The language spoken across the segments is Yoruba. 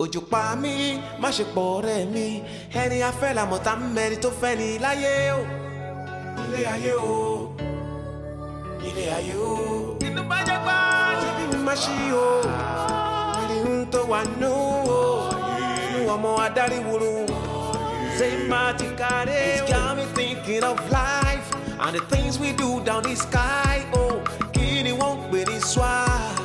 Òjò pa mí, má ṣe pọ̀ ọ̀rẹ́ mi. Ẹni afẹ́ làmọ̀ tá mẹ́ni tó fẹ́ ni láyé o. Ilé ayé o, ilé ayé o. Inú bá jẹ́ gbá, ṣé bí mi má ṣí o? Àrí ń tó wà nù o. Nú ọmọ adarí wúru. Say magic. It's got me thinking of life and the things we do down the sky. Oh, kí ni wọ́n ń pè ní swap?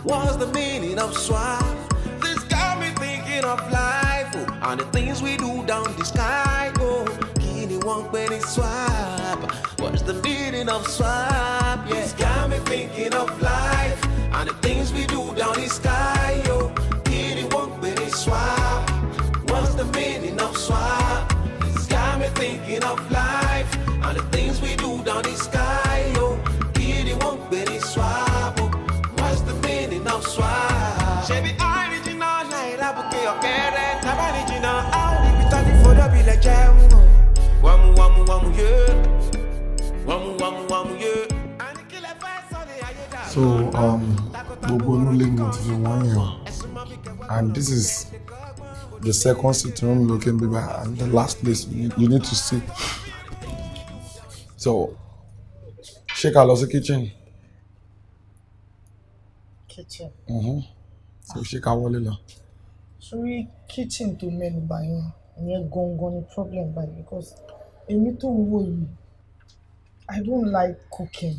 What's the meaning of swap? This got me thinking of life, oh, and the things we do down the sky. Oh, kí ni wọ́n ń pè ní swap? What's the meaning of swap? Yeah, it's got me thinking of life and the things we do down the sky. Oh, kí ni wọ́n ń pè ní swap? What's the meaning of swap? It's got me thinking of life and the things we do down the sky. Oh, kí ni wọ́n ń pè ní swap? Oh, what's the meaning of swap? Ṣebí àìrìnjìnà láìlábùkẹ́ ọ̀kẹ́rẹ́ tábàrìnjìnà á ò níbi tọ́jú fọdọ́bìlẹ̀ jẹun. Wàmú wàmú wàmú yé, wàmú wàmú wàmú yé. So gbogbo inú ilé ni mo ti fi wọ́n yàn and this is the second sitting room looking bigger and the last place you need to see. So ṣé ká lọ sí kitchen? Kitchen. So ṣé ká wọlé lọ? Sórí kitchen tó mẹ́nu bà yẹn, ìyẹn gangan ni problem báyìí because èmi tó ń wò yìí, I don't like cooking.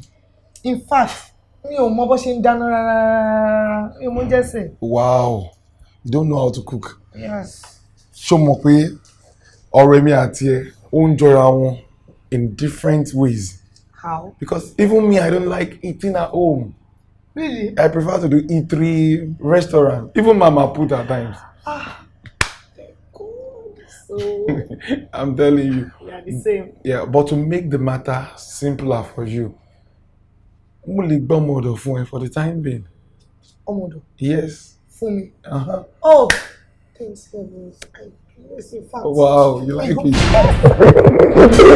In fact, mi ò mọ bó ṣe ń dáná rárá rárá, mi ò mọ oúnjẹ sè. Wow, you don't know how to cook? Yes. Ṣó mọ̀ pé ọ̀rọ̀ èmi àti ẹ ó ń jọra wọn in different ways? How? Because even me, I don't like eating at home. Really? I prefer to do eatery, restaurant, even mama put at times. Ah, thank God. So I'm telling you. We are the same. Yeah, but to make the matter simpler for you, mo lè gbọ́ ọmọ ọ̀dọ̀ fún ẹ for the time being. Ọmọ ọ̀dọ̀? Yes. Fún mi? Uh-huh. Oh, thanks heavens. I, yes, in fact. Wow, you like it?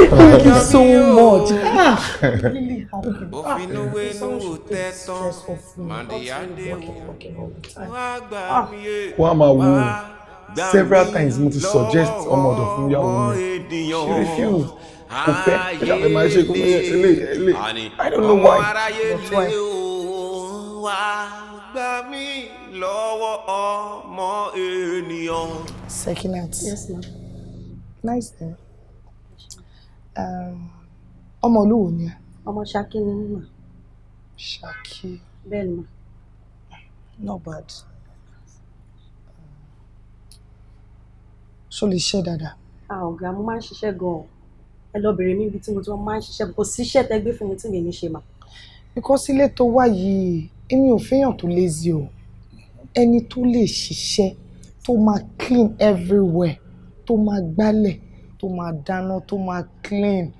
Thank you so much. Ah, I'm really happy. Ah, someone should take stress off me. Not really working, working all the time. Ah. Wọ́n á máa wo several times mo ti suggest ọmọ ọ̀dọ̀ fún ìyàwó mi. She refused. Kò fẹ́, ẹ ṣàfẹ́ máa ṣe kó fẹ́ ele ele. I don't know why. But why? Wá gbà mí lọ́wọ́ ọmọ ènìyàn. Sekinat. Yes, ma'am. Nice name. Ọmọ olúwo ni ẹ? Ọmọ Ṣakí ni mí mà. Ṣakí. Bẹ́ẹ̀ ni mà. Not bad. Ṣó lè ṣe dáadáa? Ah, ọ̀gá, mo máa ń ṣiṣẹ́ gan-an. Ẹ lọ bèrè mi ibi tí mo ti máa ń ṣiṣẹ́, kò sí iṣẹ́ tẹ́ gbé fún mi tí mi ní ṣe mà. Because ilé tó wà yìí, èmi ò fẹ́yàn tó lazy o. Ẹni tó lè ṣiṣẹ́, tó máa clean everywhere, tó máa gbálẹ̀, tó máa dáná, tó máa clean.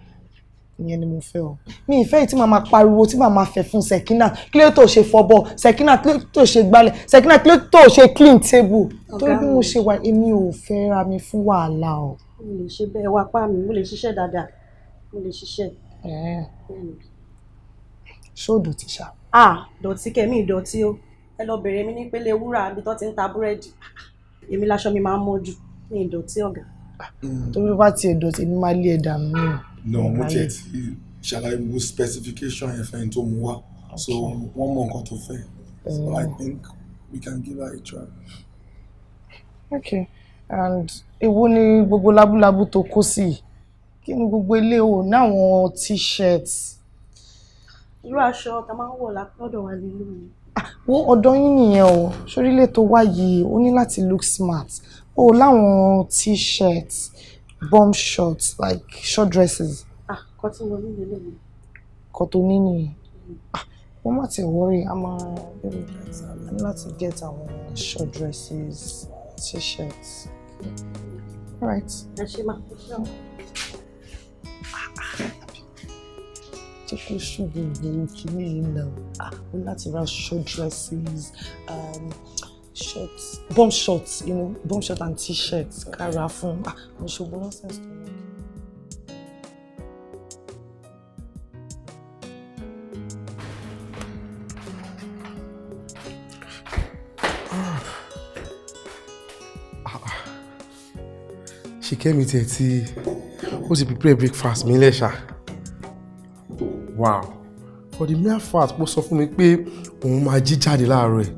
Ìyẹn ni mo fẹ́ o. Mi ì fẹ́ yìí tí màá máa pariwo, tí màá máa fẹ̀ fún Sekina. Kí ló tó ṣe fọbọ́? Sekina, kí ló tó ṣe gbálẹ̀? Sekina, kí ló tó ṣe clean table? Torí bí mo ṣe wà, èmi ò fẹ́ ra mi fún wàhálà o. Mo lè ṣe bẹ́ẹ̀ wá pa mi, mo lè ṣiṣẹ́ dáadáa. Mo lè ṣiṣẹ́. Bẹ́ẹ̀ni. Ṣé ò dọ̀tí ṣá? Ah, dọ̀tí kẹ̀mí ìdọ̀tí o. Ẹ lọ bèrè mi nípele wúrà àbí tó ti ń ta búrẹ́dì. Èmi láṣọ mi máa ń mọ́ jù. Mi ìdọ̀tí, ọ̀gá. Torí bá tiẹ̀ dọ̀tí, èmi máa lé ẹ̀ dànù ní o. No, mo tiẹ̀ ti ṣàlàyé gbogbo specification yẹn fẹ́ni tó mú wá. So wọ́n mọ nǹkan tó fẹ́. So I think we can give her a try. Okay. And èwo ni gbogbo lábúlábú tó kó sí yìí? Kí ni gbogbo ilé o ní àwọn t-shirts? Irú aṣọ tá a máa ń wọ̀ lọ́dọ̀ wa nílùú mi. Wo ọ̀dọ̀ yín nìyẹn o. Sórílẹ̀ tó wá yìí, o ní láti look smart. O láwọn t-shirts, bomb shorts, like short dresses. Ah, kọ́ tí mo ní lélẹ̀ mi. Kọ́ tó ní nìyẹn. Ah, wọ́n má ti worry, a máa a ní láti get àwọn short dresses, t-shirts. All right. Ẹ ṣe máa. Jẹ́ kó ṣù gbogbo kìíní yìí náà. Ah, o ní láti ra short dresses, shorts, bomb shorts, bomb short and t-shirts kára fún. Ah, mo ṣe gbogbo nonsense tó ní. Ṣìkẹ́mi tiẹ̀ tí ó ti prepare breakfast mi lẹ́ṣà. Wow, for the mere fact pó sọ fún mi pé òun máa jí jáde láàárọ̀ ẹ̀.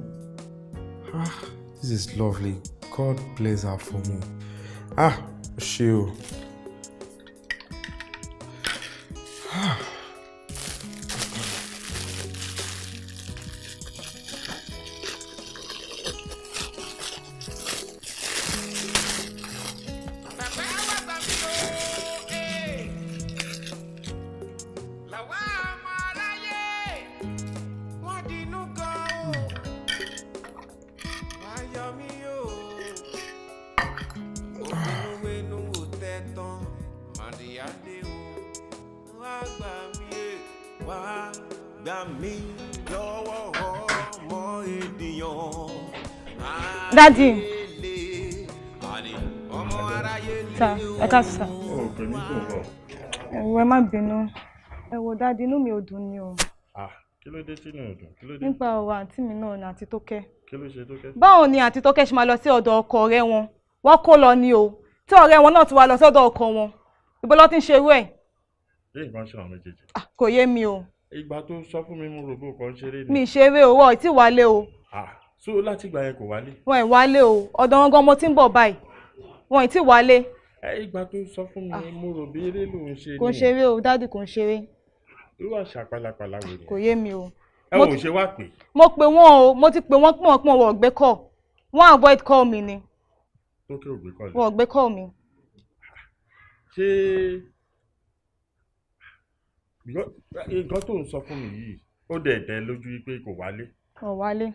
Ah, this is lovely. God bless her for me. Ah, ó ṣé o. Ah. Làwa ọmọ aráyé wọ́n dinú gan o, wá yọ mí o, òfin wẹnu ò tẹ́ tán màdìyàdé o, wá gbà mí e, wá gbà mí lọ́wọ́ ọmọ ènìyàn. Daddy. Àní ọmọ aráyé Sir, ẹ káàsán sir. Ó pè mí kò bọ̀. Ẹ wò, ẹ má bínú. Ẹ wò daddy, inú mi ò dùn ni o. Ah, kí ló dé tí inú ò dùn? Kí ló dé? Nípa ọ̀rọ̀ àǹtí mi náà ni, àǹtí Tókẹ́. Kí ló ṣe Tókẹ́? Báwo ni àǹtí Tókẹ́ ṣe máa lọ sí ọ̀dọ̀ ọkọ ọ̀rẹ́ wọn? Wọ́n kó lọ ni o. Tí ọ̀rẹ́ wọn náà ti wá lọ sọ́dọ̀ ọkọ wọn. Ibo ló ti ń ṣerú ẹ̀? Ṣé nǹkan ṣe àwọn méjèèjì? Kò yé mi o. Ìgbà tó sọ fún mi, mo rò bó kàn ń ṣeré ni. Mi ì ṣeré o, wọ́n ì tí wálé o. Ah, so láti ìgbà yẹn kò wálé. Wọ́n ì wálé o. Ọ̀dọ̀ wọn gan mo ti ń bọ̀ báyìí. Wọ́n ì tí wálé. Ẹ ìgbà tó sọ fún mi, mo rò bí eré ló ń ṣe ni. Kò ń ṣeré o, daddy, kò ń ṣeré. Irú àṣà pálapàla wo ni? Kò yé mi o. Ẹ ò ṣe wá pè. Mo pè wọ́n o, mo ti pè wọ́n pè wọ́n pè wọ́n, wọ́n ò gbé call. Wọ́n avoid call mi ni. Tókẹ́ ò gbé call. Wọ́n ò gbé call mi. Ṣé nǹkan tó ń sọ fún mi yìí, ó dẹ̀ dẹ́ lójú pé kò wálé? Ò wálé.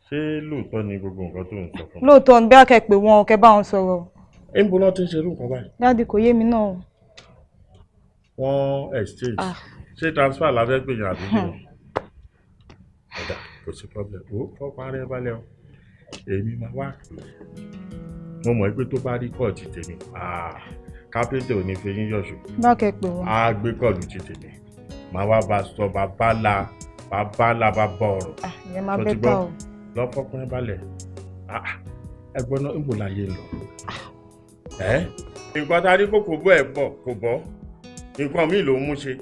Ṣé lóòótọ́ ni gbogbo nǹkan tó ń sọ fún mi? Lóòótọ́ ni, bí a kẹ́ pè wọ́n, kẹ́ bá wọn sọ̀rọ̀. Níbo náà ti ń ṣerú nǹkan báyìí? Daddy, kò yé mi náà o. Wọ́n exchange. Ah. Ṣé transfer la fẹ́ pè yàn àbí kí ni? Ọ̀dà, kò sí problem. Ó fọ́pá rẹ balẹ̀ o. Èmi máa wá pè é. Mo mọ̀ pé tó bá rí call ti tèmi, kápẹ́ńtà ò ní fi yín yọ̀ṣù. Bá kẹ́ pè wọ́n. Á gbé call ti tèmi. Màá wá bá sọ bàbá la bàbá la bàbá ọ̀rọ̀. Ìyẹn máa Ṣó ti better gbọ́? o. Lọ fọkùnrin balẹ̀. Ẹgbọ́n náà, níbo láyé lọ? Ẹ́ nǹkan tá a rí kó kò bọ́ ẹ̀ bọ̀ kò bọ́. Nǹkan míì ló ń mú ṣe.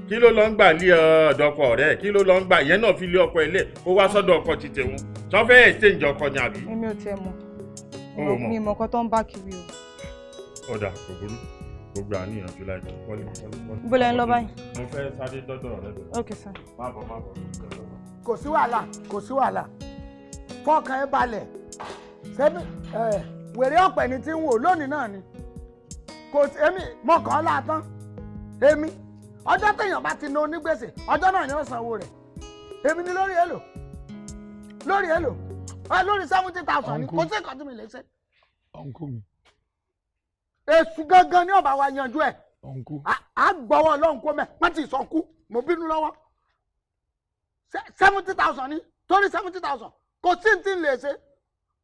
Kí ló lọ ń gbà lé ọ̀dọ̀ ọkọ rẹ̀? Kí ló lọ ń gbà? Ìyẹn náà fi lé ọkọ ẹ̀ lẹ̀. Ó wá sọ́dọ̀ ọkọ ti tẹ̀wọ̀n. Sọ fẹ́ exchange ọkọ ni àbí? Èmi ò tiẹ̀ mọ̀. Ó ò mọ̀. Mi mọ̀ nǹkan tó ń bá kiri o. Ọ̀dà, kò burú. Gbogbo àníyànjú láìpẹ́. Wọlé, wọlé, wọlé. Ibo lẹ ń lọ báyìí? Mo fẹ́ sáré dọ́dọ̀ ọ̀rẹ́ mi. Ok sir. Má bọ̀, má bọ̀. Kò sí wàhálà, kò sí wàhálà, fọkàn ẹ balẹ̀. Sẹ́mi ẹ wèrè ọ̀pẹ ni tí ń wò lónìí náà ni kò sí. Èmi mọ̀kàn látán. Èmi, ọjọ́ téèyàn bá ti na onígbèsè, ọjọ́ náà ni ó sanwó rẹ̀. Èmi ni lórí èlò, lórí èlò ẹ, lórí 70,000 ni. Kò sí nǹkan tí mi lè ṣe. Uncle mi. Èṣù gangan ni ọba wa yanjú ẹ. Uncle. À gbọ́wọ́ Ọlọ́run kó mẹ́ má ti sọ kú, mo bínú lọ́wọ́. 70,000 ni, torí 70,000 kò sí ní tí ń lè ṣe.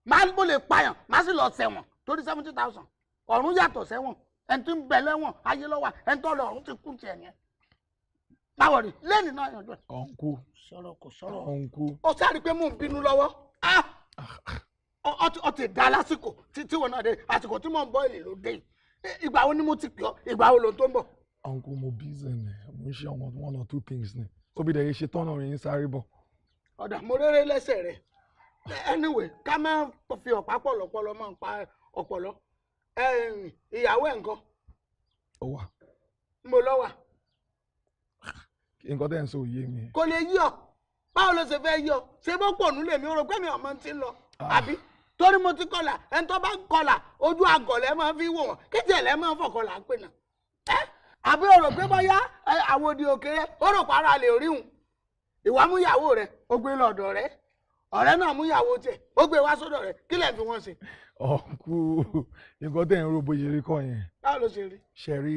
Máa mo lè pààyàn, má sì lọ ṣẹ̀wọ̀n torí 70,000. Ọ̀run yàtọ̀ sẹ́wọ̀n. Ẹni tí ń bẹ lẹ́wọ̀n ayé lọ́wọ́, ẹni tó lọ ọ̀run ti kú tiẹ̀ yẹn. Báwo rí lẹ́nìí náà yanjú ẹ̀. Uncle. Sọ̀rọ̀ kò sọ̀rọ̀. Uncle. Ó sáré pé mò ń bínú lọ́wọ́. Ah! Ọ ti dá lásìkò tí wọn náà dé, àsìkò tí mò ń bọ́ èlé ló dé yìí. Ìgbà wo ni mo ti pè ọ́? Ìgbà wo ló tó ń bọ̀? Uncle, mo busy ni, mo ń ṣe àwọn one or two things ni. Ó bí dẹ̀ ṣe tọ́nà rẹ̀ ń sáré bọ̀. Ọ̀dà, mo réré lẹ́sẹ̀ rẹ̀. Anyway, ká má fi ọ̀pá pọ̀lọpọ̀lọ máa ń pa ọ̀pọ̀lọ. Ìyàwó ẹ̀ ńkọ́? Ó wà. Mo lọ wà. Nǹkan tẹ́ ń sọ ò yé mi. Kò lè yí ọ. Báwo ló ṣe fẹ́ yí ọ? Ṣé bó pọ̀ nílé mi? Ó rò pé mi ò mọ ti ń lọ àbí? Torí mo ti kọlà. Ẹni tó bá kọlà, ojú àgọ̀lẹ̀ máa fi wò wọ́n. Kéjì ẹ̀lẹ́ máa ń fọ̀kọlà pè náà ẹ́, àbí o rò pé bóyá àwòdì òkè rẹ, ó rò para lè ríhun? Ìwà mú ìyàwó rẹ, ó gbé lọ́dọ̀ rẹ. Ọ̀rẹ́ náà mú ìyàwó tiẹ̀, ó gbé wá sọ́dọ̀ rẹ. Kí lẹ̀ fi wọ́n ṣe? Uncle, nǹkan tẹ́ ń rò bó ṣe rí kọ́ yẹn. Báwo ló ṣe rí? Ṣe rí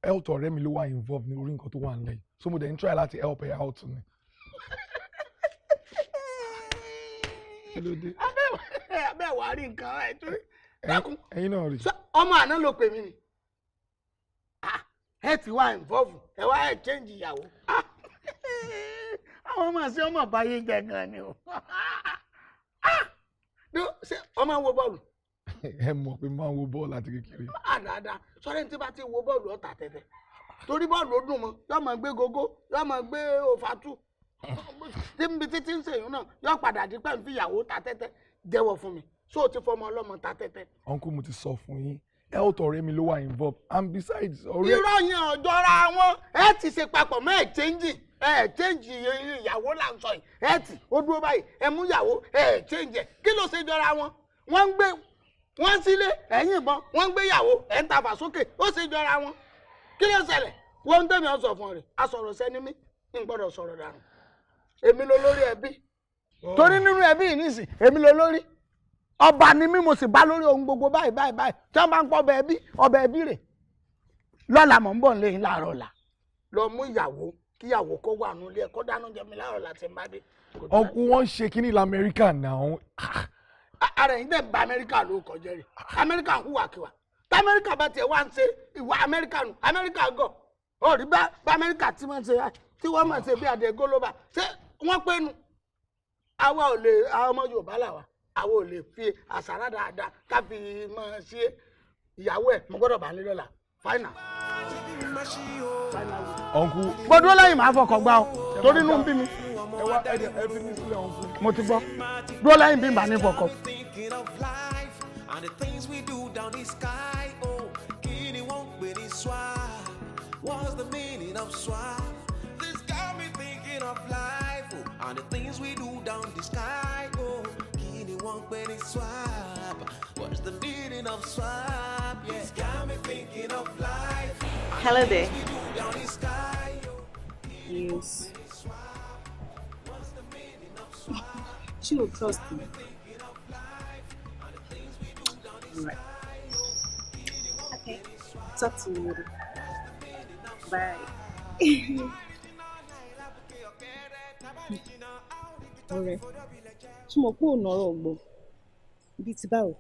health ọ̀rẹ́ mi ló wà involved ní orí nǹkan tó wà nílẹ̀ yìí, so mo dẹ̀ ń try láti help her out ni. Kí ló dé? Abẹ́ wàá rí nǹkan ẹ̀ torí Ẹ̀yin náà rí. Ọmọ àná ló pè mí ni. Ah, ẹ ti wá involve, ẹ wá ẹ change ìyàwó. Ah, àwọn ọmọ àti ọmọ báyé jẹ gan ni o. Ah, ṣé ọmọ wo bọ́ọ̀lù? Ẹ mọ̀ pé máa ń wo bọ́ọ̀lù láti kékeré. Àdáadáa sọ́rẹ́ tí bá ti wo bọ́ọ̀lù ọ̀tà tẹ̀tẹ̀, torí bọ́ọ̀lù ó dùn mọ́, yóò máa gbé gógó, yóò máa gbé òfàtú tí níbi títí ń sèyún náà, yóò padà di pẹ́ ń fi ìyàwó ta tẹ́tẹ́. Jẹ́wọ́ fún mi, ṣó o ti fọmọ ọlọ́mọ ta tẹ́tẹ́? Uncle, mo ti sọ fún yín, health ọ̀rẹ́ mi ló wà involved, and besides, ọ̀rẹ́. Irọ́ yẹn ọ̀jọ́ra wọn. Ẹ ti ṣe papọ̀ mọ́ ẹ̀ change, ẹ̀ change ìyàwó là ń sọ yìí. Ẹ ti ó dúró báyìí, ẹ mú ìyàwó, ẹ̀ change ẹ̀. Kí ló ṣe jọra wọn? Wọ́n ń gbé wọ́n sílé ẹ̀yìn ìbọn, wọ́n ń gbé ìyàwó, ẹ̀ ń tafà sókè. Ó ṣe jọra wọn? Kí ló ṣẹlẹ̀? Wọ́n ń tẹ̀mí ọ̀sọ̀ fún ọ rẹ̀. Asọ̀rọ̀ sẹ́ni mí ń gbọ́dọ̀ sọ̀rọ̀ dànù. Èmi ló lórí ẹbí, torí nínú ẹbí yìí nísìn, èmi ló lórí. Ọba ni mí, mo sì bá lórí ohun gbogbo báyìí báyìí báyìí. Tí wọ́n bá ń pọ̀ ọbẹ̀ ẹbí, ọbẹ̀ ẹbí rè. Lọ́la mọ̀ ń bọ̀ nílé yín láàárọ̀ ọ̀la, lọ mú ìyàwó, kíyàwó kó wà nílé ẹ̀, kó dáná jẹ mi láàárọ̀ ọ̀la tí n bá dé. Uncle, wọ́n ń ṣe kínní lamẹ́ríkà náà. Ara ẹ̀yin dẹ̀ bá Amẹ́ríkà ló kọjá rè. Amẹ́ríkà ń hùwàkiwà. Tamẹ́ríkà bá tiẹ̀ wá ń ṣe ìwà Amẹ́ríkà nù, Amẹ́ríkà gọ̀ ó rí bá bá Amẹ́ríkà tí wọ́n ṣe, tí wọ́n mọ̀ ṣe bí adé gólóbà ṣé wọ́n pé nu. Àwa ò lè, àwọn ọmọ Yorùbá làwà, àwa ò lè fi àṣàrà dáadáa ká fi mọ̀ ṣe ìyàwó ẹ̀. Mo gbọ́dọ̀ bá nílò là final. Uncle. Gbọdúró lẹ́yìn, máa fọkàn gbá o, torí inú ń bí mi. Ẹ wá, ẹ fi mí sílẹ̀, uncle. Mo ti gbọ́, dúró lẹ́yìn bí n bá ní fọkàn. Thinking of life and the things we do down the sky. Oh, kí ni wọ́n ń pè ní swap? What's the meaning of swap? This got me thinking of life, oh, and the things we do down the sky. Oh, kí ni wọ́n ń pè ní swap? What's the meaning of swap? Yeah. This got me thinking of life and Hello the there. things we do down the sky. Oh, Yes. She will trust me. Alright. Okay. Talk to you later. Bye. Ọ̀rẹ́, ṣé mo pé òun ọ̀rọ̀ ọ̀gbọ́n? Bíi ti báwo?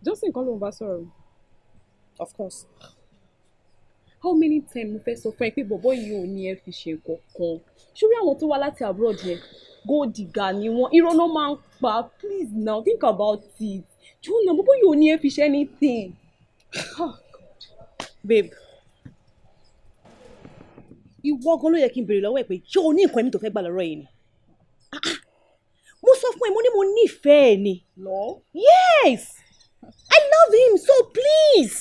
Johnson kan ló ń bá sọ̀rọ̀. Of course. How many times mo fẹ́ sọ fún ẹ pé bọ̀bọ́ yìí ò ní ẹ fi ṣe nǹkan kan? Ṣórí àwọn tó wá láti abroad yẹn, gold digger ni wọ́n, irọ́ náà máa ń pa. Please now, think about it. Jọ̀ọ́ náà, bọ̀bọ́ yìí ò ní ẹ fi ṣe anything. Oh, God. Babe. Ìwọ gan ló yẹ kí n béèrè lọ́wọ́ ẹ̀ pé ṣé o ní nǹkan ẹ̀mí tó fẹ́ gbà lọ́rọ̀ yìí ni? Ah, ah. Mo sọ fún ẹ, mo ní mo nífẹ̀ẹ́ ni. Love? Yes! I love him, so please.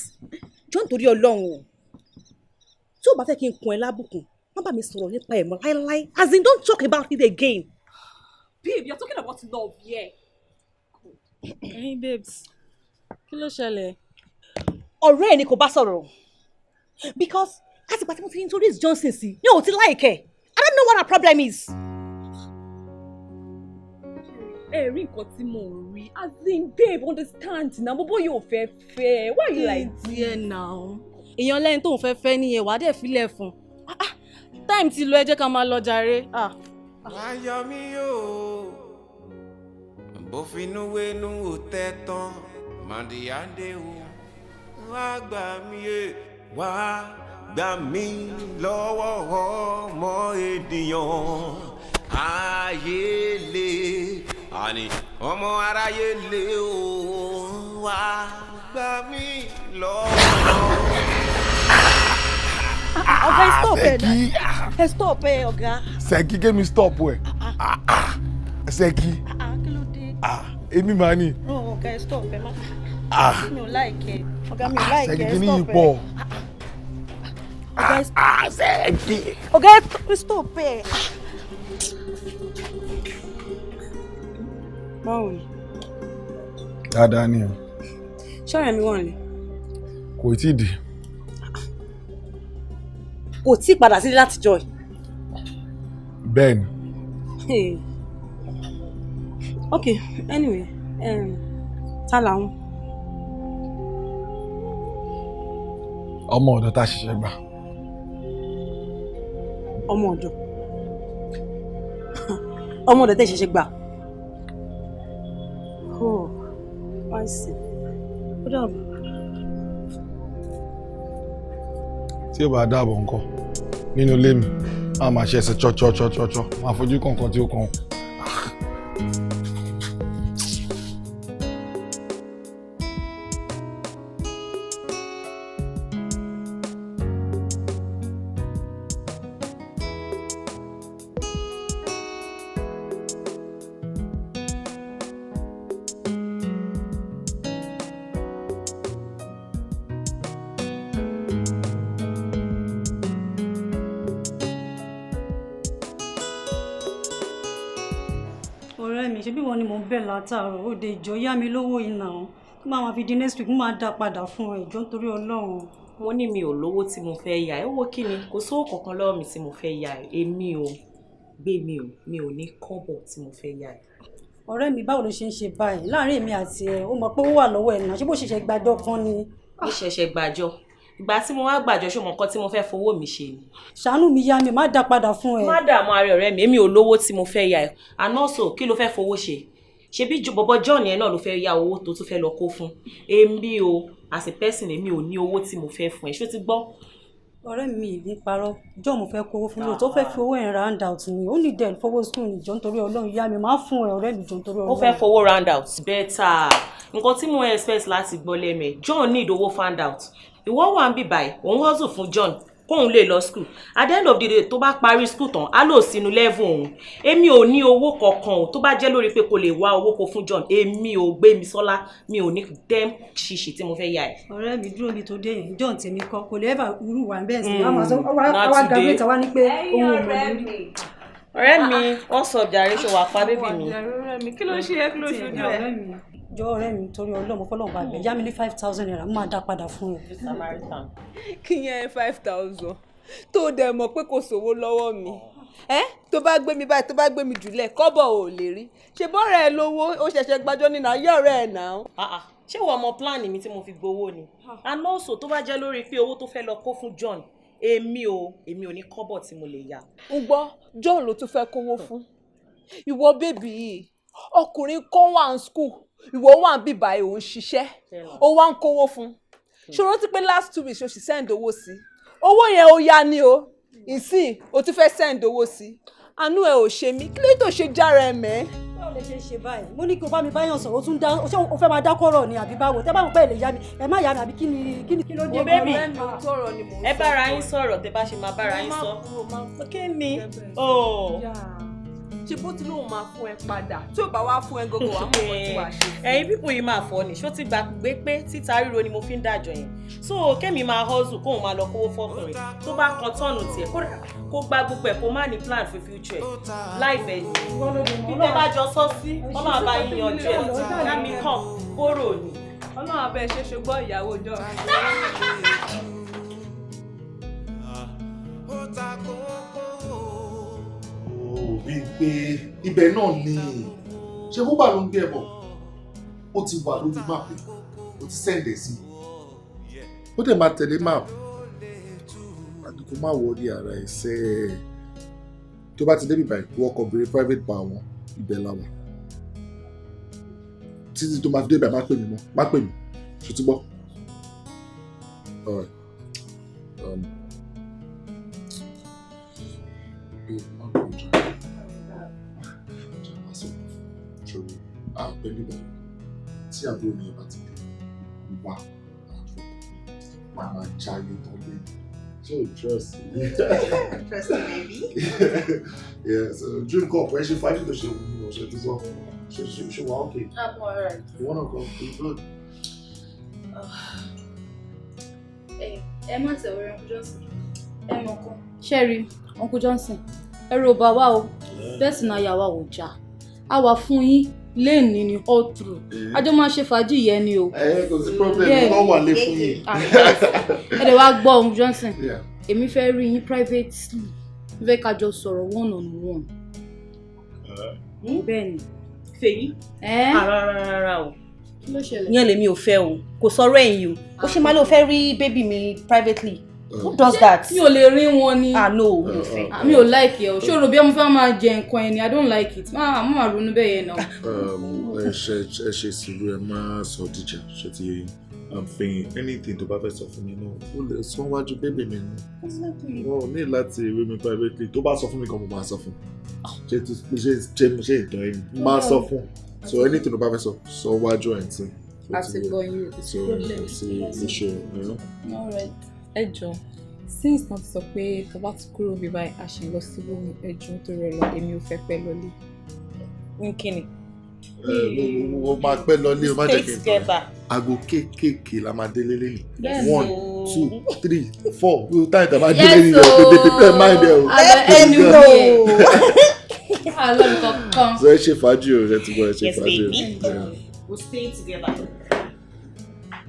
Jọ̀ọ́, nítorí Ọlọ́run o. Tí o bá fẹ́ kí n kun ẹ lábùkún, má bá mi sọ̀rọ̀ nípa ẹ̀ mọ́ láíláí. As in, don't talk about it again. Babe, you're talking about love, yeah. Ẹ̀yin babes, kí ló ṣẹlẹ̀? Ọ̀rẹ́ ẹ̀ ni kò bá sọ̀rọ̀. Because àtìgbà tí mo ti introduce Johnson sí, ní o ti like ẹ̀. I don't know what her problem is. Ẹ rí nǹkan tí mò ń rí. As in, babe, understand na, bọ́bọ́ yóò fẹ́ fẹ́. Why you like this? Díẹ̀ náà. Èèyàn lẹ́yìn tóun fẹ́ fẹ́ nìyẹn, wàá dẹ̀ filẹ̀ fún un. Ah, ah, time ti lọ, ẹ jẹ́ ká máa lọ jàre. Ah. Ayọ̀ mi yóò bófinú wénú ò tẹ́ tán màdìyàdé o, wá gbà mí yé, wá gbà mí lọ́wọ́ ọmọ ènìyàn. Ayé le, àní ọmọ aráyé le o, wá gbà mí lọ́wọ́. Ọ̀gá, ẹ stop ẹ. Ṣẹ́kí. Ẹ stop ẹ, ọ̀gá. Ṣẹ́kí, kémi stop ẹ̀? Ṣẹ́kí. Ah, kí ló dé? Èmi máa ní. Oh, ọ̀gá, ẹ stop ẹ má. Ah. Mi ò like ẹ. Ọ̀gá, mi ò like Ṣẹ́kí, ẹ. kí ni Stop yìí ẹ. pọ̀? Ọ̀gá, ẹ Ah, Ṣẹ́kí. Ọ̀gá, ẹ stop ẹ. Báwo ni? Dáadáa ni o. Ṣọ́ọ̀rẹ́ mi wà nílé? Kò tí ì dé. Kò tí ì padà sílé láti jọ ẹ̀. Bẹ́ẹ̀ ni. Hey. Okay, anyway, ta làwọn? Ọmọ ọ̀dọ̀ tá a ṣẹ̀ṣẹ̀ gbà. Ọmọ ọ̀dọ̀. Ọmọ ọ̀dọ̀ tẹ́ ṣẹ̀ṣẹ̀ gbà. Oh, I see. Ó dàbọ̀. Tí ó bá dáàbò ńkọ́? Nínú ilé mi, máa máa ṣe ẹsẹ̀ chọ́chọ́chọ́chọ́, máa fojú kọ̀ọ̀kan tí ó kàn. Ọ̀rẹ́ mi, ṣebí wọn ni mò ń bẹ̀ látàárọ̀, ó de ìjọ yá mi lówó yìí náà. Tó máa ma fi di next week, mo máa dá padà fún ẹ, ìjọ nítorí Ọlọ́run. Mo ní mi ò lówó tí mo fẹ́ yá ẹ. Owó kí ni? Kò sówó kankan lọ́wọ́ mi tí mo fẹ́ yá ẹ. Èmi ò gbé mi ò mi ò ní kọ́bọ̀ tí mo fẹ́ yá ẹ. Ọ̀rẹ́ mi, báwo ló ṣe ń ṣe báyìí? Láàárín èmi àti ẹ, ó mọ̀ pé ó wà lọ́wọ́ ẹ̀ náà, ṣé bó ṣẹ̀ṣẹ̀ gbàjọ kan ni? Mo ṣẹ̀ṣẹ̀ gbàjọ. Ìgbà tí mo wá gbàjọ, ṣé o mọ nǹkan tí mo fẹ́ fowó mi ṣe ni? Ṣàánú mi, yá mi, má dá padà fún ẹ. Má dààmú ara ọ̀rẹ́ mi, èmi ò lówó tí mo fẹ́ yá ẹ. And also, kí ló fẹ́ fowó ṣe? Ṣebí bọ̀bọ̀ John yẹn náà ló fẹ́ yá owó tó tún fẹ́ lọ kó fún. Èmi o, as a person, èmi ò ní owó tí mo fẹ́ fún ẹ. Ṣó ti gbọ́? Ọ̀rẹ́ mi, ní parọ́, John mo fẹ́ kówó fún lóòótọ́, ó fẹ́ fi owó yẹn round out ni, ó ní dẹ̀ fowó school ní. Jọ nítorí Ọlọ́run, yá mi, má fún ẹ, ọ̀rẹ́ mi, jọ nítorí Ọlọ́run. Ó fẹ́ fowó round out, better. Nǹkan tí mo expect láti gbọ́ lẹ́nu ẹ̀, John need owó find out. Ìwọ wà ń bì báyìí, òun hustle fún John kóun lè lọ school. At the end of the day, tó bá parí school tán, á lò sínú level òun. Èmi ò ní owó kankan o. Tó bá jẹ́ lórí pé kò lè wá owó kó fún John, èmi ò gbé mi sọ́lá, mi ò ní dem ṣìṣì tí mo fẹ́ yá ẹ̀. Ọ̀rẹ́ mi, dúró mi tó dé yẹn, John tèmi kọ́, kò lè ever irú wà bẹ́ẹ̀ sí. Àwọn àṣọ Not àwa today. graduate wa ní pé òun ò mọ̀ lórí. Ọ̀rẹ́ mi, what's up jàre? Ṣe wà pa baby mi? Ọ̀rẹ́ mi, kí ló ṣe é? Kí ló ṣojú ẹ? Ọ̀rẹ́ mi, jọ, ọ̀rẹ́ mi, torí Ọlọ́run, mo fọlọ́run bá bẹ̀, yá mi ní ₦5,000, mo máa dá padà fún ẹ. Samaritan. Kí yẹn 5,000 tó dẹ̀ mọ̀ pé kò sówó lọ́wọ́ mi ẹ́, tó bá gbé mi báyìí, tó bá gbé mi jùlẹ̀, kọ́bọ̀ ò lè rí. Ṣe bọ́ọ̀rẹ́ ẹ lówó, ó ṣẹ̀ṣẹ̀ gbàjọ́ nínú ayé ọ̀rẹ́ ẹ̀ náà. Ah ah, ṣé wọ́n mọ plan mi tí mo fi gbowó ni? And also, tó bá jẹ́ lórí pé owó tó fẹ́ lọ kó fún John, èmi ò ní kọ́bọ̀ tí mo lè yá. Ń gbọ́, John ló tún fẹ́ kówó fún. Ìwọ baby yìí, ọkùnrin kan wà ní school, ìwọ wà ń bíbá ẹ̀, ò ń ṣiṣẹ́, ó wá ń kówó fún. Ṣòro ti pé last 2 weeks o sì send owó sí, owó yẹn ó yá ni o. Ìsìn o tún fẹ́ send owó sí, àánú ẹ ò ṣe mí. Kí ló tó ṣe jára ẹ mẹ́? Báwo lè ṣe ṣe báyìí? Mo ní kí o bá mi báyọ̀ sọ̀rọ̀, o tún dá ṣé o fẹ́ máa dákọ̀rọ̀ ni àbí báwo? Tẹ́ bá wọn pẹ́ lè yá mi, ẹ má yá mi, àbí kí ni kí ni kí ló dé? Wo baby, tọrọ ni mò ń ẹ bára yín sọ̀rọ̀, tẹ bá ṣe máa bára yín sọ. Kí ni? Oh. Ṣe bó ti lóun máa fún ẹ padà, tí ò bá wá fún ẹ gógó, wàá mọ̀ nǹkan tí wàá ṣe. Ẹ̀yin pípò yìí máa fọ́ ni. Ṣó ti gbàgbé pé títa ríro ni mo fi ń dájọ yẹn? So kémi máa hustle, kóun máa lọ kówó fọkùnrin, tó bá kan tọ̀nù tiẹ̀, kódà kó gbá gbogbo ẹ̀, kó má ní plan for future ẹ̀ láìpẹ́ ni. Bí tẹ́ bá jọ sọ sí, Ọlọ́run bá yín yanjú ẹ̀. Yá mi kàn kóró ni. Ọlọ́run abẹ́ ṣe, ṣùgbọ́n ìyàwó jọ. Ó ta kókó. Ó bí pé ibẹ̀ náà ni ṣé búbà ló ń gbé ẹ bọ̀. Ó ti wà lójú map, ó ti send ẹ̀ sí, ó dẹ̀ máa tẹ̀lé map. Àdúgbò, má wọrí ara ẹ̀ sẹ́ ẹ̀. Tó bá ti débi báyìí, wọ́n kàn béèrè private bar wọn, ibẹ̀ la wà. Títí tó máa fi débẹ̀, má pè mí mọ́, má pè mí. Ṣó ti gbọ́? All right. Babe, má bínú jàre. Jẹ́ wá sọ ṣòro àpẹ níbẹ̀. Tí àbúrò mi bá ti dé wá, máa máa jáyé tán lé. Ṣé o trust me? Trust me, baby. Yeah, so drink up. Ẹ ṣe fàájì tó ṣe wù mí lọ. Ṣe ti sọ ṣe wà okay? I'm alright. You wanna go? You good? Ẹ má tẹ̀ orí Uncle Johnson. Ẹ mọ̀ kan. Ṣẹ́rí, Uncle Johnson, ẹ̀rù ò bà wá o. Bẹ́ẹ̀ sì náà yà wá ò já. A wà fún yín léèní ni all through. A jọ máa ṣe fàájì yẹn ni o. Ẹ kò sí problem, wọ́n wà lé fún yín. Ah, yes. Ẹ dẹ̀ wá gbọ́, Uncle Johnson. Yeah. Èmi fẹ́ rí yín privately. Mo fẹ́ ká jọ sọ̀rọ̀ one on one. Bẹ́ẹ̀ni. Fèyí. Ẹ́. Rárá rárá o. Kí ló ṣẹlẹ̀? Ìyẹn lèmi ò fẹ́ o. Kò sọ̀rọ̀ ẹ̀yìn o. Ó ṣe máa ló fẹ́ rí baby mi privately? Who does that? Mi ò lè rí wọn ni. Ah no, mi ò fẹ́. Ah, mi ò like ẹ o. Ṣé o rò bí ọmọ fẹ́ máa jẹ nǹkan ẹni? I don't like it. Má má ronú bẹ́ẹ̀ yẹn náà. Ẹ ṣe sùúrù, ẹ má sọ díjà. Ṣe ti yé yín? Àfihàn anything tó bá fẹ́ sọ fún mi náà, ó lè sọ wájú baby mi náà. Wọn ò ní láti rí mi privately. Tó bá sọ fún mi gan, mo máa sọ fún. Ṣe ṣe ṣe ṣe ìtàn ẹ máa sọ fún. So anything tó bá fẹ́ sọ, sọ wájú ẹ̀ ń sìn. Àti gbọ́ yín, kò sí problem. Sí issue, you know? All right. Ẹ jọ, since náà ti sọ pé tó bá ti kúrò bí báyìí, a ṣì ń lọ síbòmí. Ẹ jọ, nítorí Ọlọ́run, èmi ò fẹ́ pẹ́ lọlé. Ní kíni? Ẹ o máa pẹ́ lọlé o, má jẹ́ kí n Stay together. Aago kéékèèké la máa délé lẹ́yìn. Bẹ́ẹ̀ni. One, two, three, four, wíwú táyì tá a máa délé Yes nìyẹn. Tètè prepare mind ẹ o. Abẹ anywhere. Àlọ́ kankan. So ẹ ṣe fàájì o, ṣe ti gbọ́, ẹ ṣe Yes, fàájì o. baby. Yeah. We'll stay together.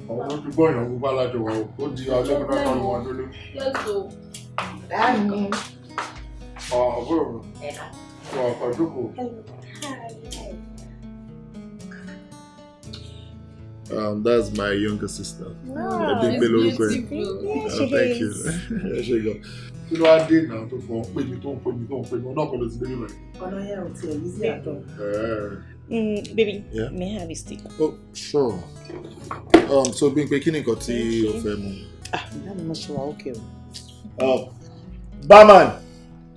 Àwọn tó ti gbọ́ ìyàwó gbogbo alájọ wa o, ó di ọjọ́ mẹ́ta kan wọn délé. Let's go. Àbúrò mi, wà á jókòó. That's my younger sister. Wow, Bímpé lórúkọ ẹ̀. beautiful. Thank you. Ẹ ṣé gan. Kí ló wá dé náà tó fọ ń pè mí, tó ń pè mí, tó ń pè mí, ọ̀nà kan ló ti dé nílẹ̀? Ọ̀nà yẹn ò tiẹ̀ yí sí àtọ̀. Baby, Yeah? may I have a stick? Oh, sure. So Bímpé, kí ni nǹkan tí o fẹ́ mu? Ìyá mi, mo ṣe wà ókè o. Barman!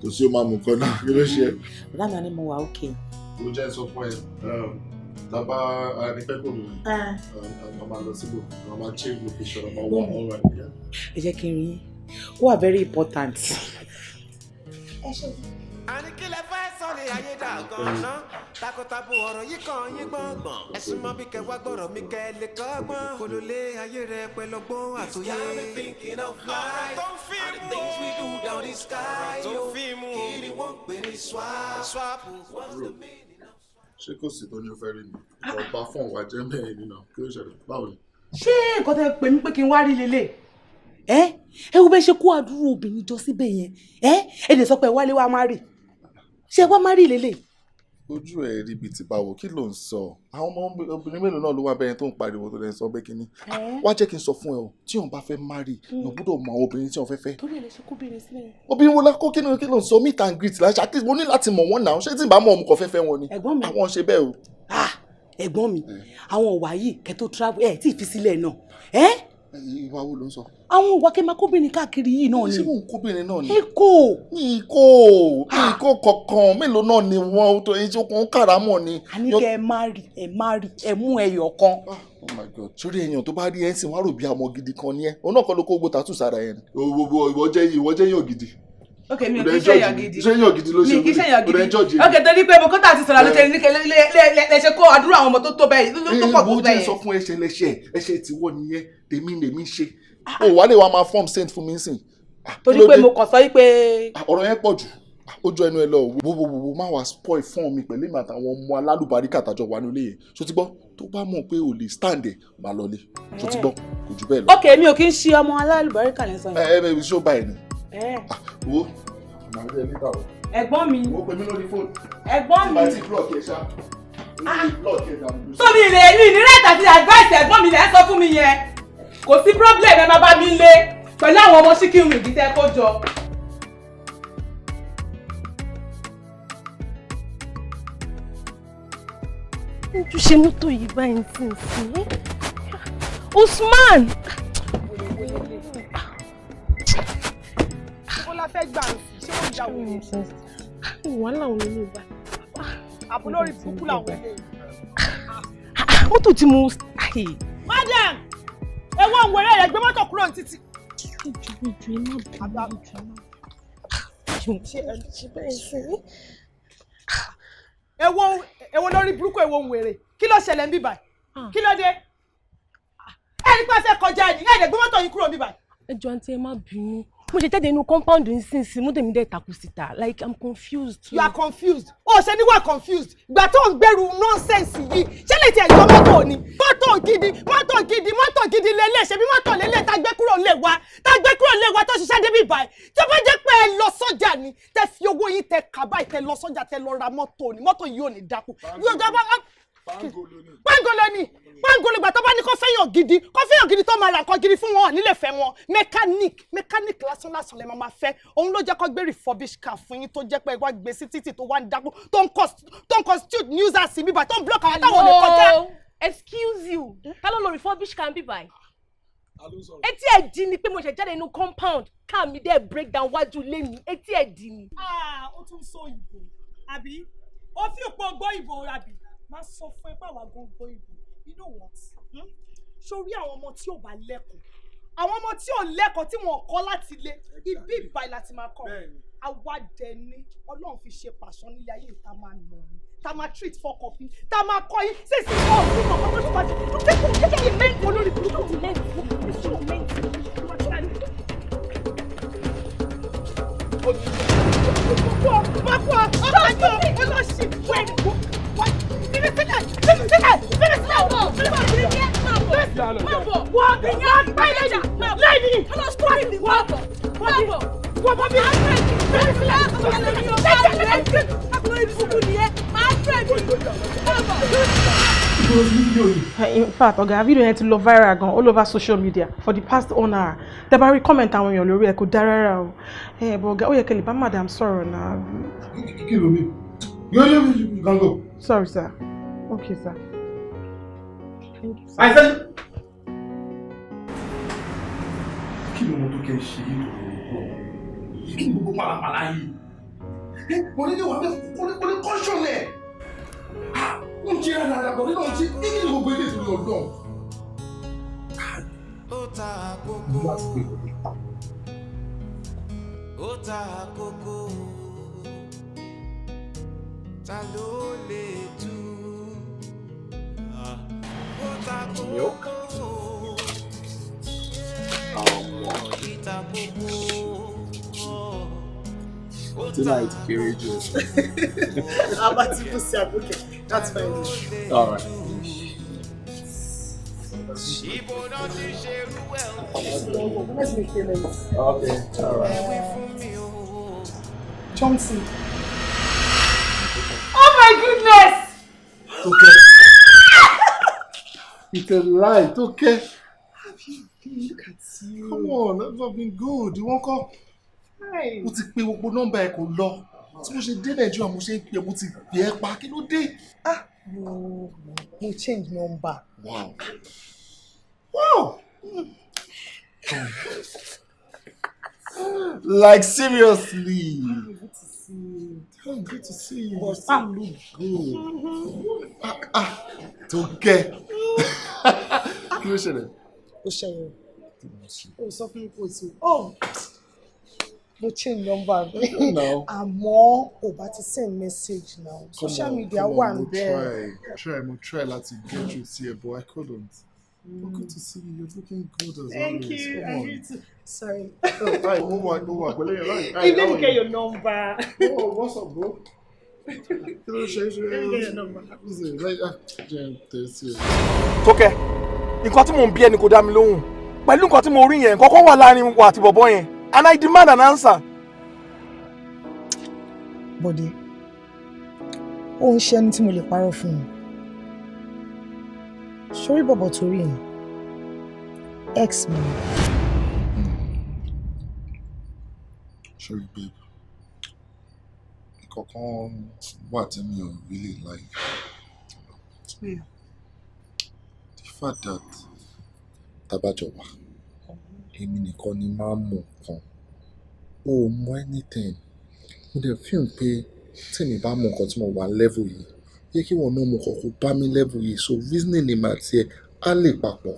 Kò sí o máa mú nǹkan náà, kí ló ṣe é? Bàbá mi ní mo wà ókè. Mo jẹ́ sọ fún ẹ, tábà nípẹ́ kò lóye, a máa lọ síbò, a máa change location, a máa wà all right. Yeah? Ẹ jẹ́ kí n rí yín. Ó wà very important. Àní kí lẹ fẹ́ sọ ní ayé dà gan-an? Takọtabo ọ̀rọ̀ yìí kan yín gbọ̀ngbọ̀n. Ẹ̀sùn mọ́ bí kẹ wá gbọ́rọ̀ mi kẹ lè kọ́gbọ́n. Kò ló lé ayé rẹ pẹ̀lú ọgbọ́n àtòyé. Ọ̀rọ̀ tó ń fi mú things we do down the sky. Tó ń fi mú kí ni wọ́n ń pè ní swap. Ṣé kò sí tó ní o fẹ́ rí mi? Ọba fún ọ̀wà jẹ́ mẹ́rin nínú, kí ló ṣẹlẹ̀? Báwo ni? Ṣé nǹkan tẹ́ pè mí pé kí n wá rí lélẹ̀? Ẹ ẹ wo bẹ́ẹ̀ ṣe kó àdúrà obìnrin jọ síbẹ̀ yẹn. Ẹ ẹ lè sọ pé wálé wá má rì. Ṣé wá má rì lélẹ̀? Ojú ẹ rí ibi tí báwo, kí ló ń sọ? Àwọn ọmọ obìnrin mélòó náà ló wà bẹ́ẹ̀ tó ń pariwo tó lè sọ pé kínní? Wá jẹ́ kí n sọ fún ẹ o, tí òun bá fẹ́ marry, yóò gbọ́dọ̀ mọ àwọn obìnrin tí òun fẹ́ fẹ́. Torí ẹ lè ṣe kóbìnrin sílẹ̀ yẹn. Obìnrin wo la kó? Kí ni, kí ló ń sọ? Meet and greet láṣà, at least mo ní láti mọ̀ wọ́n náà. Ṣé tí n bá mọ̀, ọmọ kan fẹ́ fẹ́ wọn ni? Ẹ̀gbọ́n mi. Àwọn ṣe bẹ́ẹ̀ o. Ah, ẹ̀gbọ́n mi, àwọn ọ̀wà yìí kẹ́ tó travel ẹ̀ tí ì fi sílẹ̀ náà. Ẹ́ Ìwà wo ló ń sọ? Àwọn òwà kẹ́ máa kóbìnrin káàkiri yìí náà ni. Ṣé mò ń kóbìnrin náà ni? Ẹ kò. Mi kò, mi kò kankan. Mélòó náà ni wọ́n tó ẹni tí ó kàn ń kàrámọ̀ ni? Àní kẹ́ ẹ má rí, ẹ má rí, ẹ mú ẹyọ kan. Oh my God, sórí èèyàn tó bá rí ẹ ń sìn wá rò bí ọmọ gidi kan ni ẹ. Òun náà kọ́ ló kó gbogbo tattoo sára yẹn ni. Ìwọ jẹ́ èèyàn gidi. Ok, mi ò kí ṣe èèyàn gidi. Ṣé èèyàn gidi ló ṣe? Mi kì í ṣe èèyàn Ó dẹ̀ ń gidi. judge. Ok, torí pé mo kọ́tà àti sọ̀rọ̀ ló ṣe ní kẹ́ lẹ ṣe kó àdúrà àwọn ọmọ tó tó bẹ́ẹ̀ tó pọ̀ tó Mo bẹ́ẹ̀. jẹ́ sọ fún ẹ̀ṣẹ̀ lẹ́ṣẹ̀, ẹ̀ṣẹ̀ tiwọ́ nìyẹn, tèmi lèmi ṣe. O wà lè wá máa form saint fún mi sìn. Torí pé mo kàn sọ yí pé. Ọ̀rọ̀ yẹn pọ̀ jù, ó jọ ẹnu ẹ lọ. Wo wo wo, má wàá spoil fún mi pẹ̀lú èmi àtàwọn ọmọ alálùbáríkà tàjọ wà nílé yẹn. Ṣó ti gbọ́? Tó bá mọ̀ pé o lè stand ẹ̀, máa lọlé. Ṣó ti gbọ́? Kò jù bẹ́ẹ̀ lọ. Ok, mi ò kí ń ṣe ọmọ alálùbáríkà lẹ́sàn Ẹ ẹ ṣó báyìí ni? Yẹn. Wo, màá rí ẹ níta o. Ẹ̀gbọ́n mi. Wo, pè mí lórí fóònù. Ẹ̀gbọ́n mi. Tí bá ti block ẹ ṣá, block ẹ dànù. Tóbi ilé mi ní right àti advice ẹ̀gbọ́n mi lẹ́ ń sọ fún mi yẹn. Kò sí problem, ẹ máa bá mi lé pẹ̀lú àwọn ọmọ chicken wing tẹ́ kó jọ. Tún ṣe mọ́tò yìí báyìí nísinsìnyí. Usman! Ó la fẹ́ gbà ń sí, ṣé wọ́n ìyá wò ni? Wàhálà òun ló wà. Àbúrò lórí burúkú làwọn eléyìí. Mọ́tò tí mo. Madam, ewo ń wẹrẹ rẹ, gbé mọ́tò kúrò ní títì. Ìjọ ìjọ, ẹ má bínú, ìjọ, ẹ má bínú. Ṣe bẹ́ẹ̀ sí. Èwo, èwo lórí burúkú, èwo ń wèrè? Kí ló ṣẹlẹ̀ ń bí báyìí? Kí ló dé? Ẹni pé a fẹ́ kọjá ẹni, ẹ̀ dẹ̀ gbé mọ́tò yín kúrò ń bí báyìí. Ẹ jọ̀ọ́ àǹtí, ẹ má bínú. Mo ṣe jáde inú compound nísinsìnyí, mọ́tò mi dẹ̀ takú síta. Like, I'm confused. You are confused. Ó ṣe ní wà confused. Ìgbà tó ń gbèrú nonsense yìí, ṣé lè tiẹ̀ jọ mọ́tò ni? Mọ́tò gidi, mọ́tò gidi, mọ́tò gidi lélẹ̀, ṣebí mọ́tò lélẹ̀ tá gbé kúrò lé wa, tá gbé kúrò lé wa tó ṣiṣẹ́ débi báyìí. Tí ó bá jẹ́ pé ẹ lọ sọ́jà ni, tẹ fi owó yín tẹ kà báyìí, tẹ lọ sọ́jà, tẹ lọ ra mọ́tò ni, mọ́tò yìí ò ní dákú. Pangolo ni, pangolo. Ìgbà tó bá ní kó fẹ́yàn gidi, kó fẹ́yàn gidi tó máa ra nǹkan gidi fún wọn, nílé fẹ́ wọn. Mechanic, mechanic lásán lásán lè máa ma fẹ́. Òun ló jẹ́ kó gbé refurbish car fún yín, tó jẹ́ pé wá gbé sí títì, tó wá ń dákú, tó ń constitute nuisance bíbá, tó ń block àwọn táwọn ò lè kọjá. Hello, excuse you, ta ló lo refurbish car bí báyìí? Etí ẹ̀ di ni pé mo ṣe jáde inú compound, car mi dẹ̀ break down wájú ilé mi. Etí ẹ̀ di ni. Ah, ó tún sọ ìbò àbí? Ó fi òpó gbọ́ ìbò àbí? Má sọ fún ẹ pé àwa gan gbọ́ ìbò. You know what? Hmm? Sórí àwọn ọmọ tí ò bá lẹ́kọ̀ọ́, àwọn ọmọ tí ò lẹ́kọ̀ọ́ tí wọn kọ́ láti ilé, ibi ìbàyìí láti máa kọ́. Àwa dẹ̀ ni Ọlọ́run fi ṣe pàṣán nílé ayé, ìta máa nà ní, tá máa treat for copy, tá máa kọ́ yín sísè ọ̀ fún ọmọ tó bá ti tó kékeré kékeré mẹ́rin olórí burúkú. Má kú ọ, ọlọ́ṣì. Wọ́n bí wọ́n pẹ́ lẹ́yìn lẹ́yìn wọ́n bọ̀ wọ́n bọ̀ wọ́n bọ̀ bí bẹ́ẹ̀ fi In fact, ọ̀gá, video yẹn ti lọ viral gan all over social media for the past one hour. Tẹ́ bá rí comment àwọn èèyàn lórí ẹ̀, kò dára rárá o. Ẹ bọ̀ ọ̀gá, ó yẹ kẹ́ lè bá madam sọ̀rọ̀ náà. Kí ló mi? Yo, yo, you can go. Sorry, sir. Okay, sir. Thank you, sir. I said. Kí ló mọ tó kẹ́ ṣe yìí tó lọ? Kí ni gbogbo pàlàpàlà yìí? Mo ní ní wàá bẹ́ẹ̀ kò ní kọ́ṣọ̀n ẹ̀. Ó ń ṣe àdàdà bọ̀ nínú ọtí, kí ni gbogbo ilé ìtura ọ̀dọ́? Mo láti pè é. Ó ta kókó, ta ló lè tú? Ó ta kókó, ìta kókó. Tonight, kéré jù. Abati Pussy Abuke. That's fine. All right. Let's make payment. Okay, all right. Johnson. Oh my goodness! Tókẹ́. It's a lie, Tókẹ́. Have you been? Look at you. Come on, I've been good. You won't call? Hi. Mo ti pe gbogbo nọ́mbà ẹ, kò lọ. Tí mo ṣe dé Nàìjíríà, mo ṣe ń pè, mo ti pè ẹ́ pa, kí ló dé? Ah, mo change number. Wow. Wow. Like, seriously. Good to see you. Oh, good to see you. You still look good. Ah, ah, Tókẹ́. Kí ló ṣẹlẹ̀? Ó ṣẹlẹ̀. Ó sọ fún mi kò tí. Oh, mo change number mi. Now. Àmọ́ ò bá ti send message now. Come Social on, media come wà on, mo ń bẹ́ẹ̀. try, mo try láti get you sí ẹ, but I couldn't. But good to see you. You're looking good as Thank always. you. Come And on. you too. Sorry. Oh, hi, mo wà pẹ̀lú yẹn. Hi, You how let me are get you? your number. Oh, what's up, bro? Kí ló ṣe é ṣe? Let me get your number. Listen, like, ah, jẹ́ n tẹ̀ sí ẹ. Tókẹ́, nǹkan tí mò ń bí ẹni kò dá mi lóhùn. Pẹ̀lú nǹkan tí mo rí yẹn, nǹkan kan wà láàrin wa àti bọ̀bọ̀ yẹn, and I demand an answer. Bọ̀dé, ó ń ṣe ẹni tí mo lè parọ́ fún un. Sórí bọ̀bọ̀ tó rí yẹn, ex mi ni. Sorry, babe. Nǹkan kan wà tí mi ò really like. The fact that tá bá jọ wà, èmi nìkan ni máa ń mú nǹkan. O ò mọ anything. Mo dẹ̀ feel pé tí èmi bá mú nǹkan tí mo wà level yìí, yẹ kí wọ́n náà mú nǹkan kó bá mi level yìí, so reasoning ni màá tiẹ̀ á lè papọ̀.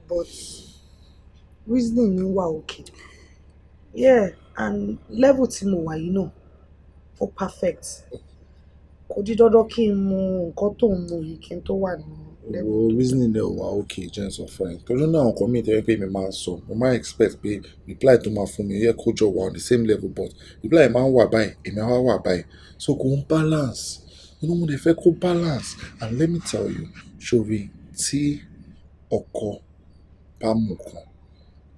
But reasoning mi wà okay. Yeah, and level tí mo wà yìí náà, ó perfect. Kò di dandan kí n mu nǹkan tó ń mu yìí kí n tó wà ní level. Wo, reasoning dẹ̀ wà okay, jẹ́ n sọ fún ẹ. Torí náà, nǹkan míì tẹ́lẹ̀ pé mi máa sọ, mo máa expect pé reply tó máa fún mi yẹ kó jọ wà on the same level, but reply máa ń wà báyìí, èmi á wá wà báyìí. So kò ń balance. Inú mo dẹ̀ fẹ́ kó balance. And let me tell you, ṣòrí tí ọkọ bá mú nǹkan,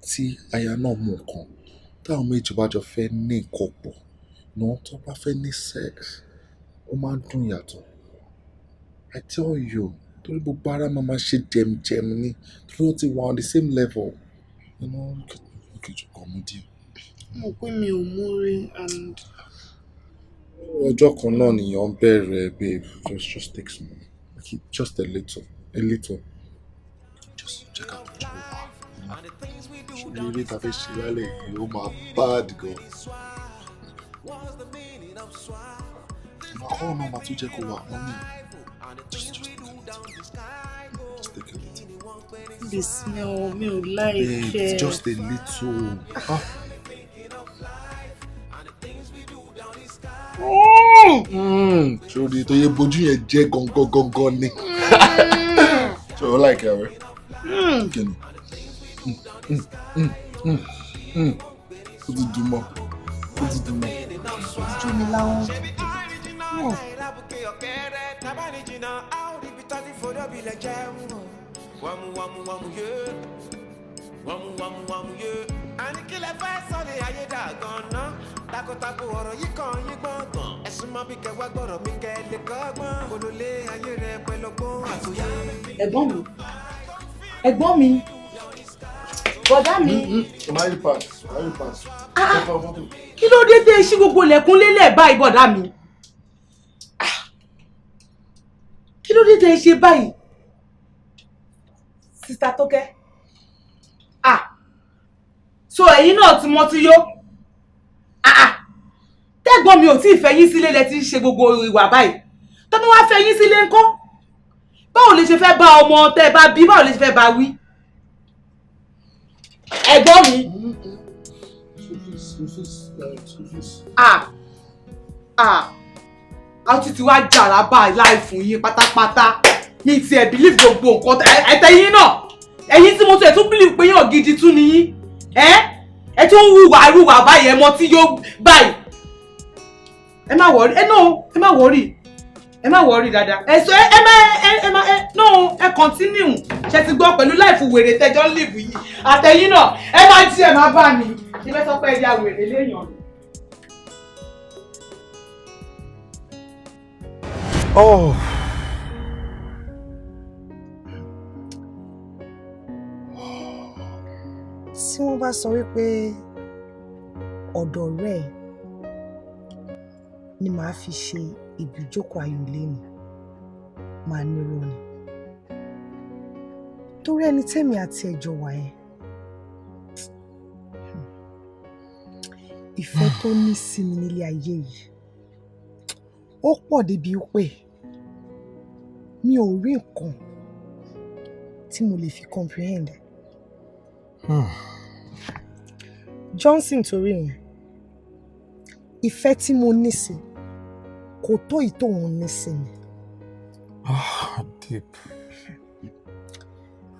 tí aya náà mú nǹkan, táwọn méjì bá jọ fẹ́ ní nǹkan pọ̀, náà tó bá fẹ́ ní sex, ó máa ń dùn yàtọ̀. I tell you, torí gbogbo ara máa ma ṣe jẹmjẹm ni, torí ó ti wà on the same level. Okay, jọ̀kọ̀ mú díẹ̀. Mo pé mi ò mú rí and Ọjọ́ kan náà nìyẹn bẹ̀rẹ̀, babe. Just take small. Okay, just a little, a little. Just check out the wà. Ṣùgbọ́n eré ta fẹ́ ṣe lálẹ́ yìí, ó máa bad gan. Ìmọ̀ náà máa tún jẹ́ kó wà wọ́n ní. Just take a little. Just take a little. The smell, mi ò like Babe, ẹ. it's just a little. Ah. Sori tó yẹ bojú yẹn jẹ́ gangan gangan ni. Ṣé o like ẹ rẹ? Kí ni? Ó ti dùn mọ́. Ó ti dùn mọ́. Ojú mi láwọn. Ọ̀kẹ́rẹ́ tábàní jìnnà, a ó rí ibi tó ti fòdó bilẹ̀ jẹun o. Wàmú wàmú wàmú yé, wàmú wàmú wàmú yé. Àní kí lẹ fẹ́ sọ ní ayé dà gan-an? Takotabo ọ̀rọ̀ yìí kan yín gbọ̀ngàn. Ẹ̀sùn mọ́ bí kẹwàá gbọ́rọ̀ mi kẹ́ lè kọ́gbọ́n. Olólè ayé rẹ pẹ̀lú ọgbọ́n àtòyá. Ẹ̀gbọ́n mi, ẹ̀gbọ́n mi, bọ̀dá mi. Máyì pass, máyì pass. Kí ló dé dé sí gbogbo ilẹ̀kùn lélẹ̀ báyìí, bọ̀dá mi? Ah, kí ló dé dé ṣe báyìí? Sister Tókẹ́. Ah, so ẹ̀yin náà ti mọ́ tí yó. Ah ah, tẹ́gbọ́n mi ò tí ì fẹ́ yín sílé lẹ ti ń ṣe gbogbo ìwà báyìí. Tọ́nu wá fẹ́ yín sílé ńkọ́? Báwo lè ṣe fẹ́ bá ọmọ tẹ́ ẹ bá bí, báwo lè ṣe fẹ́ bá wí? Ẹ̀gbọ́n mi. Ah ah, a ti ti wá jàrá báyìí láì fún yín pátápátá. Mi ti ẹ̀ believe gbogbo nǹkan ẹ̀tẹ̀yìn náà. Ẹ̀yin tí mo tún ẹ̀ tún believe pé yàn gidi tún ni yín. Ẹ tún hùwà hùwà báyìí, ẹ mọ tí yóò báyìí. Ẹ má worry, ẹ no, ẹ má worry, ẹ má worry dáadáa. Ẹ sọ ẹ má ẹ má ẹ no, ẹ continue. Ṣe ti gbọ́ pẹ̀lú láìfù wèrè tẹjọ́ ń live yìí. Àtẹ̀yìn náà ẹ má jí, ẹ má bá mi. Ṣé fẹ́ sọ pé ẹ ya wèrè léèyàn ni? Oh. Tí wọ́n bá sọ wípé ọ̀dọ̀ rẹ̀ ni màá fi ṣe ibùjókòó ayọ̀ lẹ́nu, màá nírọ́ ni. Torí ẹni tẹ́mi àti ẹ̀jọ̀ wà yẹn, ìfẹ́ tó ní sí mi nílé ayé yìí ó pọ̀ débi pé mi ò rí nǹkan tí mo lè fi comprehend. Johnson, torí yẹn, ìfẹ́ tí mo ní sí kò tó ìtò òun ní sí mi. Ah, deep.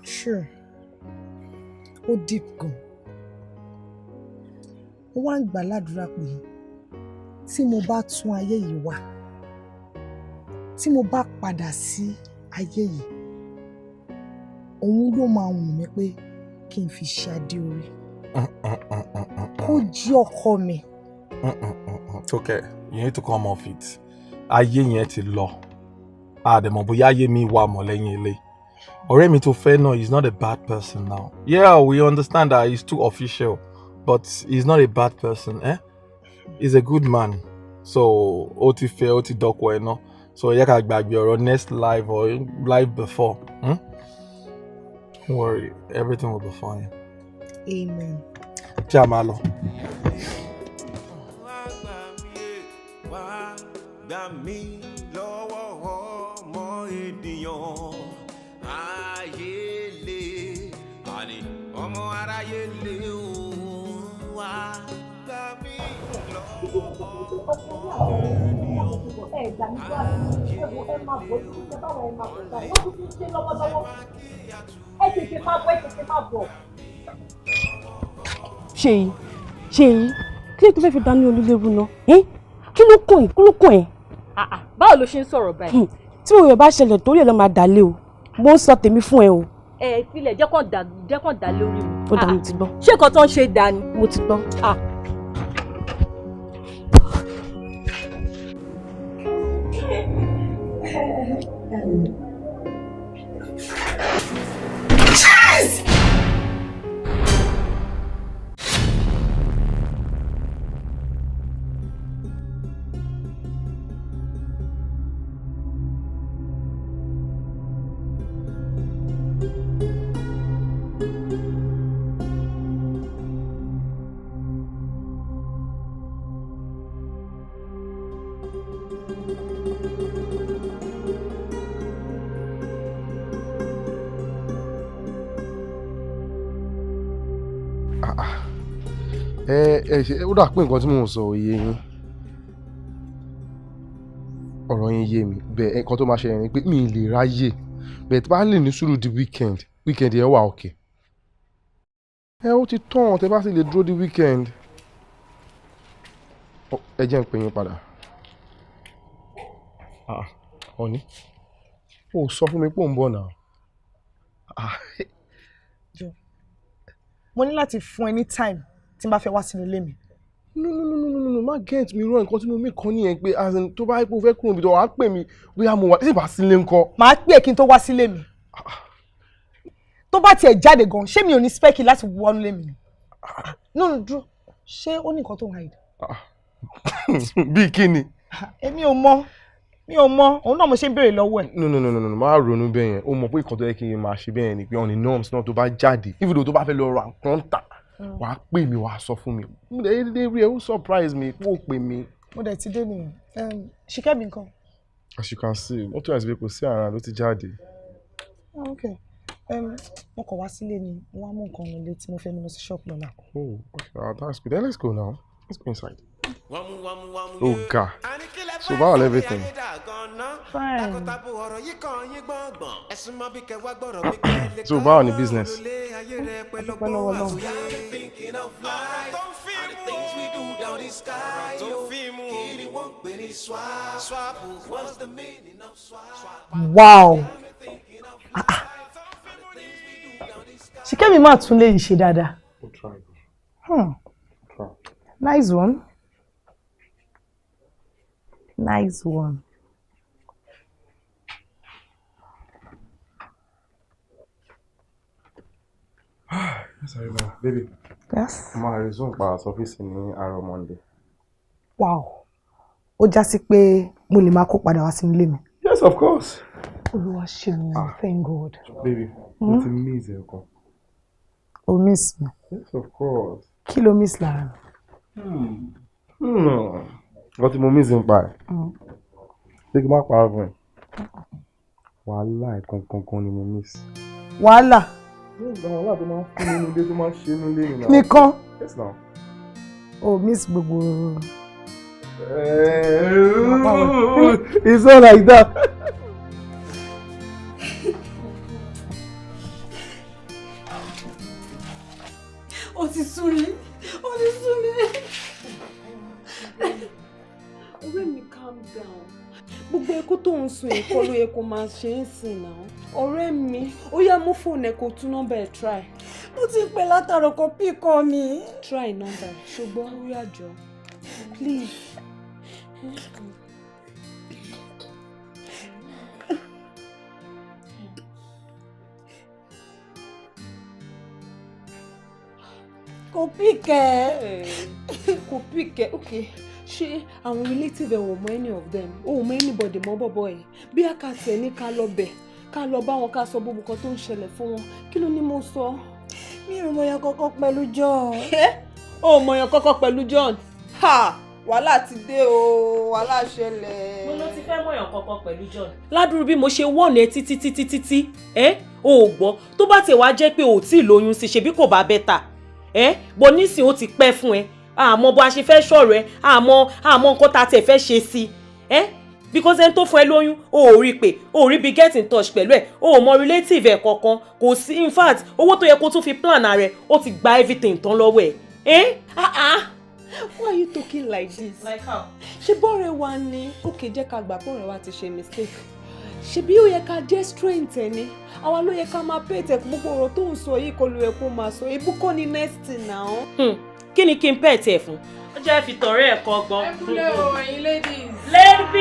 Sure, ó deep gan. Mo wá ń gbà ládùúrà pé tí mo bá tún ayé yìí wá, tí mo bá padà sí ayé yìí, òun ló máa wù mí pé kí n fi ṣe adé orí, kó jí ọkọ mi. Tókẹ́, you need to come off it. Ayé yẹn ti lọ. Àdèmọ̀ bóyá ayé mi wà mọ́ lẹ́yìn ilé. Ọ̀rẹ́ mi tó fẹ́ náà is not a bad person now. Yeah, we understand that he's too official, but he's not a bad person, eh? He's a good man. So, ó ti fẹ́, ó ti dọ́kọ ẹ̀ náà. So, yẹ ká gbàgbé ọ̀rọ̀ next life or life before. Hmm? Don't worry, everything will be fine. Amen. Jẹ́ a máa lọ. Gbà mí lọ́wọ́ ọmọ ènìyàn ayé lé, àní ọmọ aráyé lé o, wá gbà mí lọ́wọ́. Ẹ gbà mí gbọ́, ẹ wo, ẹ máa bọ̀ ní ṣe báwọn, ẹ máa bọ̀ báyìí, wọ́n tún ti ń ṣe lọ́wọ́lọ́wọ́. Ẹ tètè máa bọ̀, ẹ tètè máa bọ̀. Ṣèyí, Ṣèyí, kí ló tó fẹ́ fi dání olúléwu náà? Kí ló kàn ẹ́? Kí ló kàn ẹ́? Báwo ló ṣe ń sọ̀rọ̀ báyìí? Tí mo yọ̀ bá ṣẹlẹ̀ torí ẹ̀ lọ́ máa dà lé o. Mo ń sọ tèmi fún ẹ o. Ẹ filẹ̀, jẹ́ kàn dà lórí mi. Ó dà, mo ti gbọ́. Ṣé nǹkan tó ń ṣe dà ni? Mo ti gbọ́. Yes! Ẹ ṣe, ó dà pé nǹkan tí mò ń sọ ò yé yín. Ọ̀rọ̀ yín yé mi bẹ́ẹ̀. Nǹkan tó máa ṣẹlẹ̀ ni pé mi ì lè ráyè bẹ́ẹ̀. Tí bá lè ní sùúrù di weekend, weekend yẹn wà òkè. Ẹ ó ti tán, tẹ bá sì lè dúró di weekend. Ẹ jẹ́ n pè yín padà. Honey, o sọ fún mi pé ò ń bọ̀ náà. Ah. Jọ, mo ní láti fún ẹ ní time tí n bá fẹ́ wá sínú ilé mi. No, no, no, no, no, no, má get me wrong. Nǹkan tí mo mí kan nìyẹn pé, as in, tó bá yẹ pé o fẹ́ kúrò níbi tó wàá pè mí bóyá mo wà tí ìbá sílé ńkọ́. Màá pè é kí n tó wá sílé mi. Tó bá tiẹ̀ jáde gan, ṣé mi ò ní spare key láti wọnú ilé mi ni? No, no, dúró. Ṣé ó ní nǹkan tó ń hide? Bíi kí ni? Èmi ò mọ̀, mi ò mọ̀, òun náà mo ṣe ń béèrè lọ́wọ́ ẹ̀. No, no, no, no, no, má ronú bẹ́ẹ̀ yẹn. O mọ̀ pé nǹkan tó yẹ kí n máa ṣe bẹ́ẹ̀ yẹn ni pé on the norms náà, tó bá jáde, even though tó bá fẹ́ lọ ra nǹkan tà, wàá pè mí, wàá sọ fún mi. Mo dẹ̀ dé rí ẹ, ó surprise mi pé ó pè mí. Mo dẹ̀ ti dé nìyẹn. Ṣìkẹ́mi nǹkan? As you can see, ó tún àti pé kò sí ara ló ti jáde. Oh, okay. Mo kàn wá sílé ni, mo wá mú nǹkan nílé tí mo fẹ́ mú lọ sí shop lọ́la. Oh, okay, that's good. Then let's go now. Let's go inside. Oh, God. So báwo everything? Fine. So báwo ni business? Adúpẹ́ lọ́wọ́ Ọlọ́run. Thinking of life and the things we do down the sky. Kí ni wọ́n ń pè ní swap? What's the meaning of swap? Wow. Ah, ah. Ṣìkẹ́mi máa tún lè ṣe dáadáa. Ó try. Try. Nice one. Nice one. Sorry, ma. Baby. Yes? Mo máa resume padà sọ́fíìsì ní àárọ̀ Monday. Wow. Ó já sí pé mo lè máa kó padà wá sínú ilé mi. Yes, of course. Olúwa ṣeun, thank God. Baby, mo ti miss ẹ gan. O miss mi. Yes, of course. Kí ló miss lára mi? Nǹkan tí mo miss ń pa ẹ̀. Ṣé kí n má parọ́ fún ẹ? Wàhálà ẹ̀ kankan ni mo miss. Wàhálà. Wàhálà tó máa ń fún nínú ilé, tó máa ń ṣe nínú ilé yìí náà. Nìkan. Yes, now. O miss gbogbo. It's not like that. Ó ti sú mi, ó ti sú mi. Ọ̀rẹ́ mi, calm down. Gbogbo ẹkú tó ń sun ẹ̀kọ́ ló yẹ kó máa ṣe é sìn náà. Ọ̀rẹ́ mi, ó yá, mú fóònù ẹ̀ kó tún nọ́mbà ẹ̀ try. Mo ti pè látàrọ̀, kò pick mi. Try nọ́mbà ẹ̀, ṣùgbọ́n ó yá, jọ, please. Kò pick ẹ̀. Kò pick ẹ̀. Ok, ṣé àwọn relative ẹ̀ wò mọ any of them? O ò mọ anybody mọ́ bọ̀bọ̀ ẹ̀? Bí a kà tẹ̀ ní ká lọ bẹ̀, ká lọ bá wọn, ká sọ gbogbo nǹkan tó ń ṣẹlẹ̀ fún wọn. Kí ló ní mo sọ? Mi ò mọ̀yàn kankan pẹ̀lú John. O ò mọ̀yàn kankan pẹ̀lú John? Ha, wàhálà ti dé o, wàhálà ṣẹlẹ̀. Mo ló ti fẹ́ mọ̀yàn kankan pẹ̀lú John. Ládùúrú bí mo ṣe wọ̀nà ẹ títí títí títí ẹ, o ò gbọ́. Tó bá tiẹ̀ wá jẹ́ pé o ò tí ì lóyún sí, ṣebí kò bá better ẹ bó nísìnyí? Ó ti pẹ́ fún ẹ, àmọ́ bó a ṣe fẹ́ sọ̀rọ̀ ẹ, àmọ́ nǹkan tá a tiẹ̀ fẹ́ ṣe sí ẹ, because ẹni tó fún ẹ lóyún, o ò rí pé o ò rí bí get in touch pẹ̀lú ẹ, o ò mọ relative ẹ kankan, kò sí. In fact, owó tó yẹ kó tún fi plan rẹ, ó ti gba everything tán lọ́wọ́ ẹ. Ah ah, why are you talking like this? Like how? Ṣé bọ́ọ̀rẹ́ wa ni? Òkè, jẹ́ ká gbà pé ọ̀rẹ́ wa ti ṣe mistake. Ṣebí ó yẹ ká jẹ́ strength ẹ ni, àwa ló yẹ ká máa pay tẹ̀. Gbogbo ọ̀rọ̀ tó ń sọ yìí kọ́ ló yẹ kó máa sọ. Ebú kọ́ ni next thing now. Kí ni kí n pẹ̀ tiẹ̀ fún? Ó jẹ́ fi tọ̀rẹ́ ẹ̀ kọ́ gbọ́n. Ẹ kúlẹ̀ o, ẹ̀yin ladies. Lady B.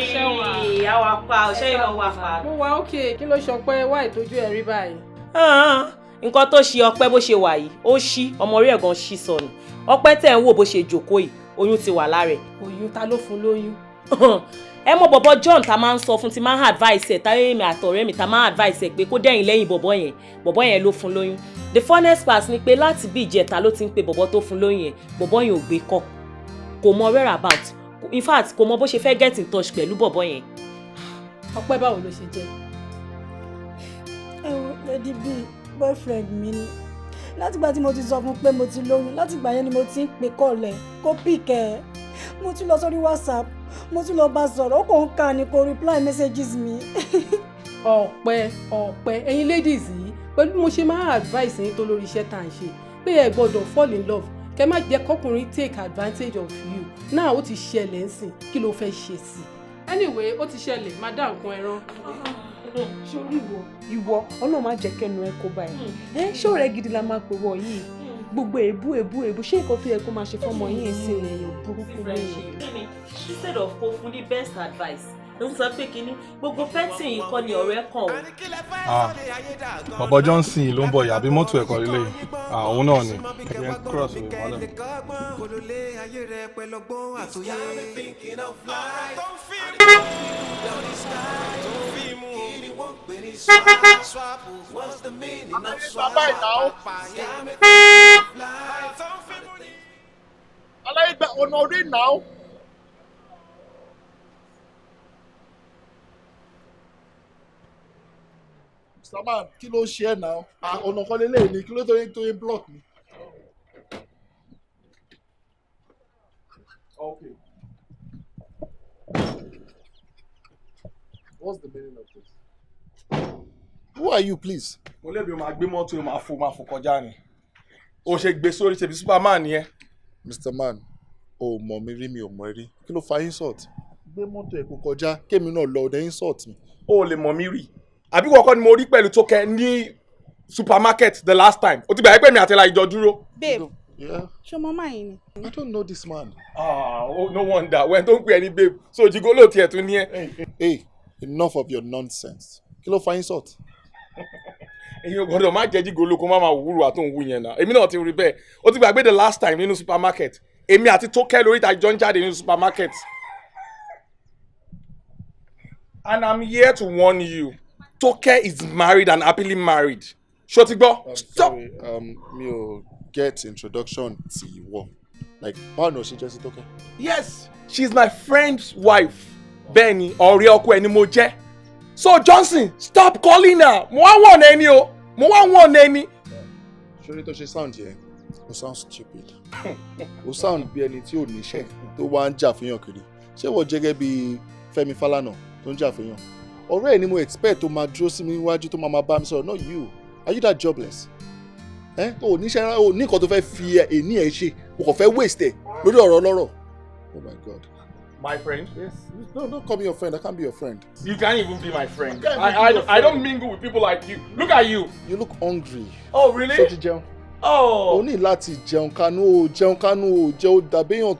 Ṣé wà? Àwa pa ò ṣe ìlọ wà pa. Mo wà ókè. Kí ló ṣọpẹ́ wá ìtọ́jú ẹ̀ rí báyìí? Nǹkan tó ṣe Ọpẹ́, bó ṣe wà yìí, ó ṣí ọmọ orí ẹ̀ gan ṣí sọnù. Ọpẹ́ tẹ̀ ń wò bó ṣe jòkó yìí, oyún ti wà lára ẹ̀. Oyún? Ta ló fún lóyún? Ẹ mọ bọ̀bọ̀ John ta máa ń sọ fún, ti máa ń advice ẹ̀, táyé mi àtọ̀rẹ́ mi ta máa ń advice ẹ̀ pé kó dẹ̀yìn lẹ́yìn bọ̀bọ̀ yẹn. Bọ̀bọ̀ yẹn ló fún lóyún. The funniest part ni pé láti bí ìjẹta ló ti ń pe bọ̀bọ̀ tó fún lóyún yẹn. Bọ̀bọ̀ yẹn ò gbé kọ́, kò mọ whereabout, in fact, kò mọ bó ṣe fẹ́ get in touch pẹ̀lú bọ̀bọ̀ yẹn. Ọpẹ́, báwo ló ṣe jẹ́? Ẹ wo, Lady B, boyfriend mi ni. Látìgbà tí mo ti sọ fún pé mo ti lóyún, látìgbà yẹn ni mo ti ń pè call ẹ̀, kò pick ẹ̀. Mo tún lọ sórí WhatsApp, mo tún lọ bá sọ̀rọ̀, ó kàn ń kà ní, kò reply messages mi. Ọpẹ́, Ọpẹ́, ẹ̀yin ladies yìí, pẹ̀lú bí mo ṣe máa advice yín tó lórí iṣẹ́ tá à ń ṣe pé ẹ gbọ́dọ̀ fall in love, kẹ má jẹ́ kọkùnrin take advantage of you. Náà ó ti ṣẹlẹ̀ ń sìn, kí ló fẹ́ ṣe sí i? Anyway, ó ti ṣẹlẹ̀, máa dá nǹkan ẹran. Sórí ìwọ, ìwọ, Ọlọ́run má jẹ́ kẹ́nu ẹ kó bá ẹ. Ẹ ṣé ọ̀rẹ́ gidi la máa pè wọ yìí? Gbogbo èébú èébú èébú, ṣé nǹkan tó yẹ kó máa ṣe fọ́mọ yìí sí èèyàn burúkú lẹ́yìn? Instead of kó fún ní best advice, ló ń sọ pé kínní gbogbo petting yìí kọ́ ni ọ̀rẹ́ kàn o. Ah, bàbá Johnson ló ń bọ̀ yàbí mọ́tò ẹ̀kọ́ lílé? Àwọn náà ni ẹ̀yẹn cross mi mọ́lẹ̀. Bàbá ìnáwó. Aláìgbà ọ̀nà orí ìnáwó. Mr. Man, kí ló ṣe ẹ́ náà? Ọ̀nà kan lélẹ́yìn ni, kí ló tó yín tó yín block mi? Okay. What's the meaning of this? Who are you, please? Mo lébi o máa gbé mọ́tò, o máa fò kọjá ni. O ṣe gbé sórí ṣebí Superman yẹn. Mr. Man, o mọ̀ mi rí, mi ò mọ̀ ẹ́ rí. Kí ló fa insult? Gbé mọ́tò ẹ̀ kó kọjá, kémi náà lọ ọ̀dẹ̀ insult mi. O lè mọ̀ mi rí. Àbí wọ́n kọ́ ni mo rí pẹ̀lú Tókẹ́ ní supermarket the last time? O ti gbà pé mi àti ẹ̀la ìjọ dúró. Babe, Yeah. ṣé o mọ máa yìí ni? I don't know this man. Ah, oh, no wonder. When tó ń pè ẹ́ ní babe, so gigolo tiẹ̀ tún ní ẹ́. Hey, enough of your nonsense. Kí ló fa insult? Èyí ò gbọ́dọ̀ má jẹ́ gigolo kó má máa wúru àtòun wú yẹn náà. Èmi náà ti rí bẹ́ẹ̀. O ti gbàgbé the last time nínú supermarket. Èmi àti Tókẹ́ lórí ìta jọ ń jáde nínú supermarket. And I'm here to warn you. Tókẹ́ is married and happily married. Ṣó ti gbọ́? Stop. Sorry, mi ò get introduction ti ìwọ. Like, báwo ni o ṣe jẹ́ sí Tókẹ́? Yes, she's my friend's wife. Bẹ́ẹ̀ni, ọ̀rẹ́ ọkọ ẹ̀ ni mo jẹ́. So Johnson, stop calling her. Mo wá wọ̀n ẹni o. Mo wá wọ̀n ẹni. Ṣorí tó ṣe sound yẹn, o sound stupid. O sound bí ẹni tí ò níṣẹ́ tó wá ń jà fún yàn kiri. Ṣé wọ́n jẹ́ gẹ́gẹ́ bí Fẹ́mi Fálànà tó ń jà fún yàn? Ọ̀rẹ́ ẹ̀ ni mo expect tó máa dúró sí mi níwájú tó máa máa bá mi sọ̀rọ̀, not you. Are you that jobless? Ẹ o níṣẹ́ rárá, o ní nǹkan tó fẹ́ fi èní ẹ̀ ṣe, o kò fẹ́ waste ẹ̀ lórí ọ̀rọ̀ ọlọ́rọ̀. Oh my God. My friend? Yes. No, don't call me your friend. I can't be your friend. You can't even be my friend. I can't I, even be your I don't friend. mingle with people like you. Look at you. You look hungry. Oh, really? Ṣé o ti jẹun? Oh. O ní láti jẹun kánú, o jẹun kánú, o jẹ o dàbíyàn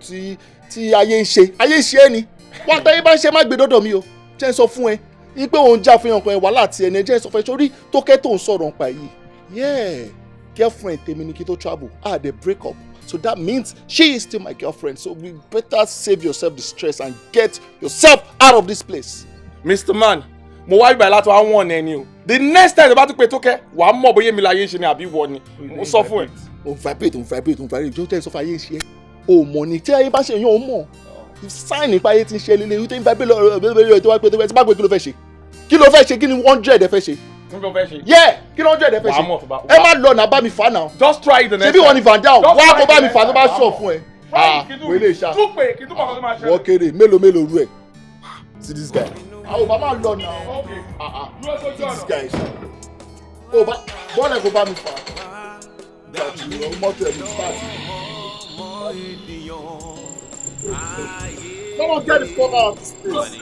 tí ayé ń ṣe. Ayé ń ṣe é ni. Wọ́n àtàyè bá ń ṣe, má gbé dọ́dọ̀ mi o. Jẹ́ ń sọ fún ẹ. Ní pé òun jà fún yàn kan ẹ̀, wàhálà àti ẹni jẹ́ ń sọ fún ẹ sórí Tókẹ́ tó ń sọ̀rọ̀ nípa yìí. Yeah, girlfriend tèmi ni kí tó travel. Ah, they break up. So that means she is still my girlfriend. So we better save yourself the stress and get yourself out of this place. Mr. Man, mo wá ibà láti wá wọ̀n ẹni o. The next time tó bá tún pe Tókẹ́, wàá mọ̀ bóyá èmi láyé ń ṣe ni àbí ìwọ ni. Mo sọ fún ẹ. O vibrate, o vibrate, o vibrate. Jọ́ tẹ́ ẹ sọ fún ayé ń ṣe é. O mọ̀ ni tí ayé bá ṣe yàn, o mọ̀. Sign nípa ayé ti ń ṣe líle. Tó ń vibrate lọ́rọ̀ tó wá pé tó bá pé, kí ló fẹ́ ṣe? Kí ló fẹ́ ṣe? Kí ni 100 ẹ fẹ́ ṣe? Kí ló fẹ́ ṣe? Yeah, kí ni 100 ẹ fẹ́ Wàá ṣe? mọ̀ tó bá. Ẹ má lọ nà, bá mi fà náà. Just try it the next Ṣebí wọ́n ni Vandal, Just wá try kó it bá the mi next fà tó bá time. sọ̀ fún ẹ. Ah, wẹ́lẹ̀ ṣá. Tún pè kí tún mọ̀ kó tó máa ṣẹlẹ̀. Wọ́n kéré mélòó mélòó rú ẹ̀. See this guy. Àwọn bàbá lọ nà. See this guy ṣá. O bá bọ́ọ̀lù ẹ̀ kó bá mi fà. Gbàdúrà mọ́tò ẹ̀ mi start. Come on, get the fuck out of this place.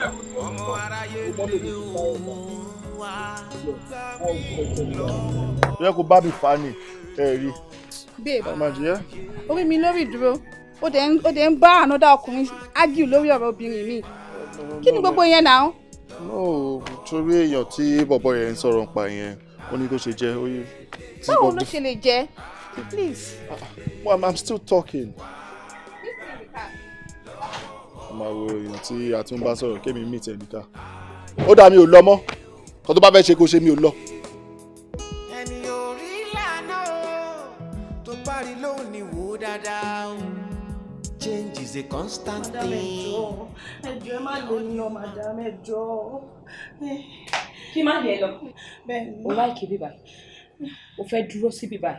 Yẹ kó bá mi fà á ni ẹ rí. Babe, Ọmọ jẹ́. orí mi lórí ìdúró, ó dẹ̀ ń bá another ọkùnrin argue lórí ọ̀rọ̀ obìnrin mi. Kí ni gbogbo yẹn náà? No, torí èèyàn tí bọ̀bọ̀ yẹn ń sọ̀rọ̀ nípa yẹn, ó ní tó ṣe jẹ́, ó yẹ. Báwo ló ṣe lè jẹ́? Please. Well, I'm still talking. A máa wo èèyàn tí a tún bá sọ̀rọ̀ kémi meet ẹ̀ nìkan. Ó dà, mi ò lọ mọ́. Kó tó bá fẹ́ ṣe kó ṣe, mi ò lọ. Ẹni orí lànà o, tó bá rí lónìí, wò dáadáa o. Change is a constant Madam, thing. ẹ jọ̀ọ́, ẹ jọ̀ọ́, ẹ má lè mi lọ, madam, ẹ jọ̀ọ́. Kí má lè ẹ lọ? Bẹ́ẹ̀ni. O like bíbá, o fẹ́ dúró sí bíbá,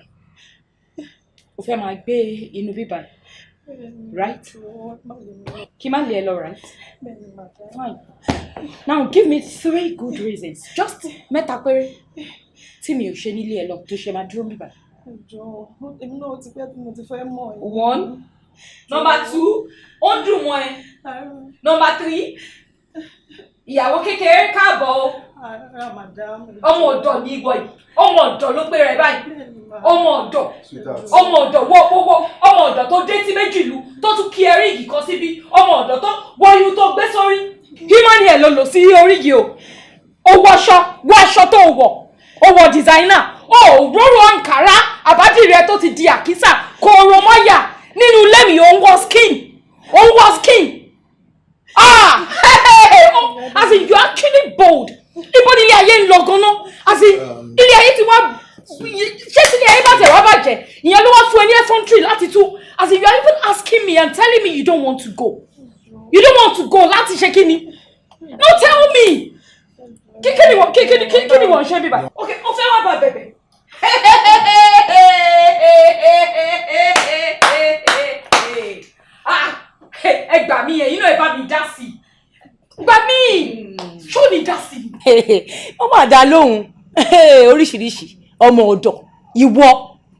o fẹ́ máa gbé inú bíbá, right? Kí má lè ẹ lọ, right? Bẹ́ẹ̀ni, madam. Fine. Now give me three good reasons, just mẹ́ta péré, tí mi ò ṣe nílé ẹ lọ tó ṣe máa dúró bíbá. Ẹ jọ̀ọ́, èmi náà ti pẹ́ tí mo ti fẹ́ mọ̀ yín. One. Number two, ó ń dùn mọ́ ẹ. Number three. Ìyàwó kékeré káàbọ̀ o. Ọmọ ọ̀dọ̀ ni ìwọ yìí. Ọmọ ọ̀dọ̀ ló gbé rẹ̀ báyìí. Ọmọ ọ̀dọ̀. Ọmọ ọ̀dọ̀ wọ́ ọmọ ọ̀dọ̀ tó dé tí méjì lu tó tún kí ẹríìgì kan síbí. Ọmọ ọ̀dọ̀ tó wọ irun tó gbé sórí. Human hair ló lò sí orí yìí o. Ó wọṣọ wọ aṣọ tó wọ̀. Ó wọ designer. Ó róró àǹkárá àbádìrẹ tó ti di àkísà kò rò mọ́yà nínú ilé mi. Ó ń wọ skin. Ó ń wọ skin. Ah! As in, you are actually bold. Ibo ni ilé ayé ń lọ gan-an? As in, ilé ayé ti wá ṣé tí ilé ayé bàjẹ́ wá bàjẹ́? Ìyẹn ló wá fún ẹ ní effrontery láti tú. As in, you are even asking me and telling me you don't want to go. You don't want to go láti ṣe kí ni? No, tell me. Kí ni wọ́n kí ni wọ́n ṣe bíbá? Okay, o fẹ́ wá bá bẹ̀bẹ̀. Ah! Ẹ gbà mí, ẹ̀yin náà ẹ bá mi dá sí i. Gbà mí, ṣó ní dá sí i. Wọ́n máa dá lóhùn oríṣiríṣi. Ọmọ ọ̀dọ̀ ìwọ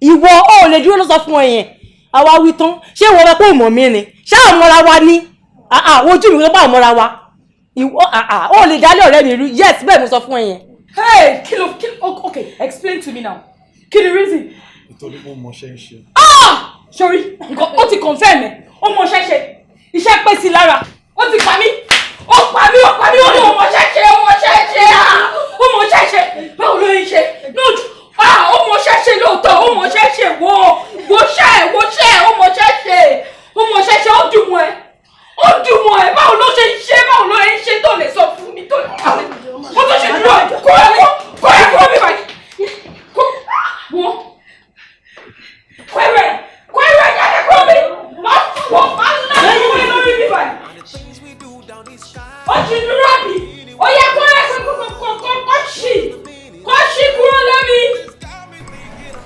ìwọ ó lè dúró ló sọ fún ẹ yẹn. Àwa wí tán, ṣé ìwọ bẹ pé òmò mi ni? Ṣé àmọ́ra wa ni? Ojú mi ló bá àmọ́ra wa. Ìwọ ó lè dálé ọ̀rẹ́ mi rú. Yes, bẹ́ẹ̀ mo sọ fún ẹ yẹn. Hey, kí ló kí ló, okay, explain to me now. Kí ni reason? Nítorí mo mọṣẹ́ ń ṣe. Ah! Sorry, nǹkan ó ti confirm ẹ̀, ó mọṣẹ́ ṣe, iṣẹ́ pé sí lára, ó ti pa mí, ó pa mí, ó pa mí, ó ní ó mọṣẹ́ ṣe, ó mọṣẹ́ ṣe, ó mọṣẹ́ ṣe, báwo ló ń ṣe? Ó mọṣẹ́ ṣe lóòótọ́, ó mọṣẹ́ ṣe, wo ṣẹ́, wo ṣẹ́, ó mọṣẹ́ ṣe, ó mọṣẹ́ ṣe, ó dùn mọ́ ẹ, ó dùn mọ́ ẹ, báwo ló ṣe ń ṣe, báwo ló ń ṣe tó lè sọ fún mi tó lè mo tó ṣe dúró, kó ẹ kó ẹ kúrò mi báyìí, kó wo kó ẹ rẹ kó ẹ rẹ jáde kúrò mi, má wọ má ná ìwé lórí mi báyìí. Ó ti dúró àbí, ó yẹ kó ẹ kó kó kó kó kó ṣì kó ṣì kúrò lẹ́mi.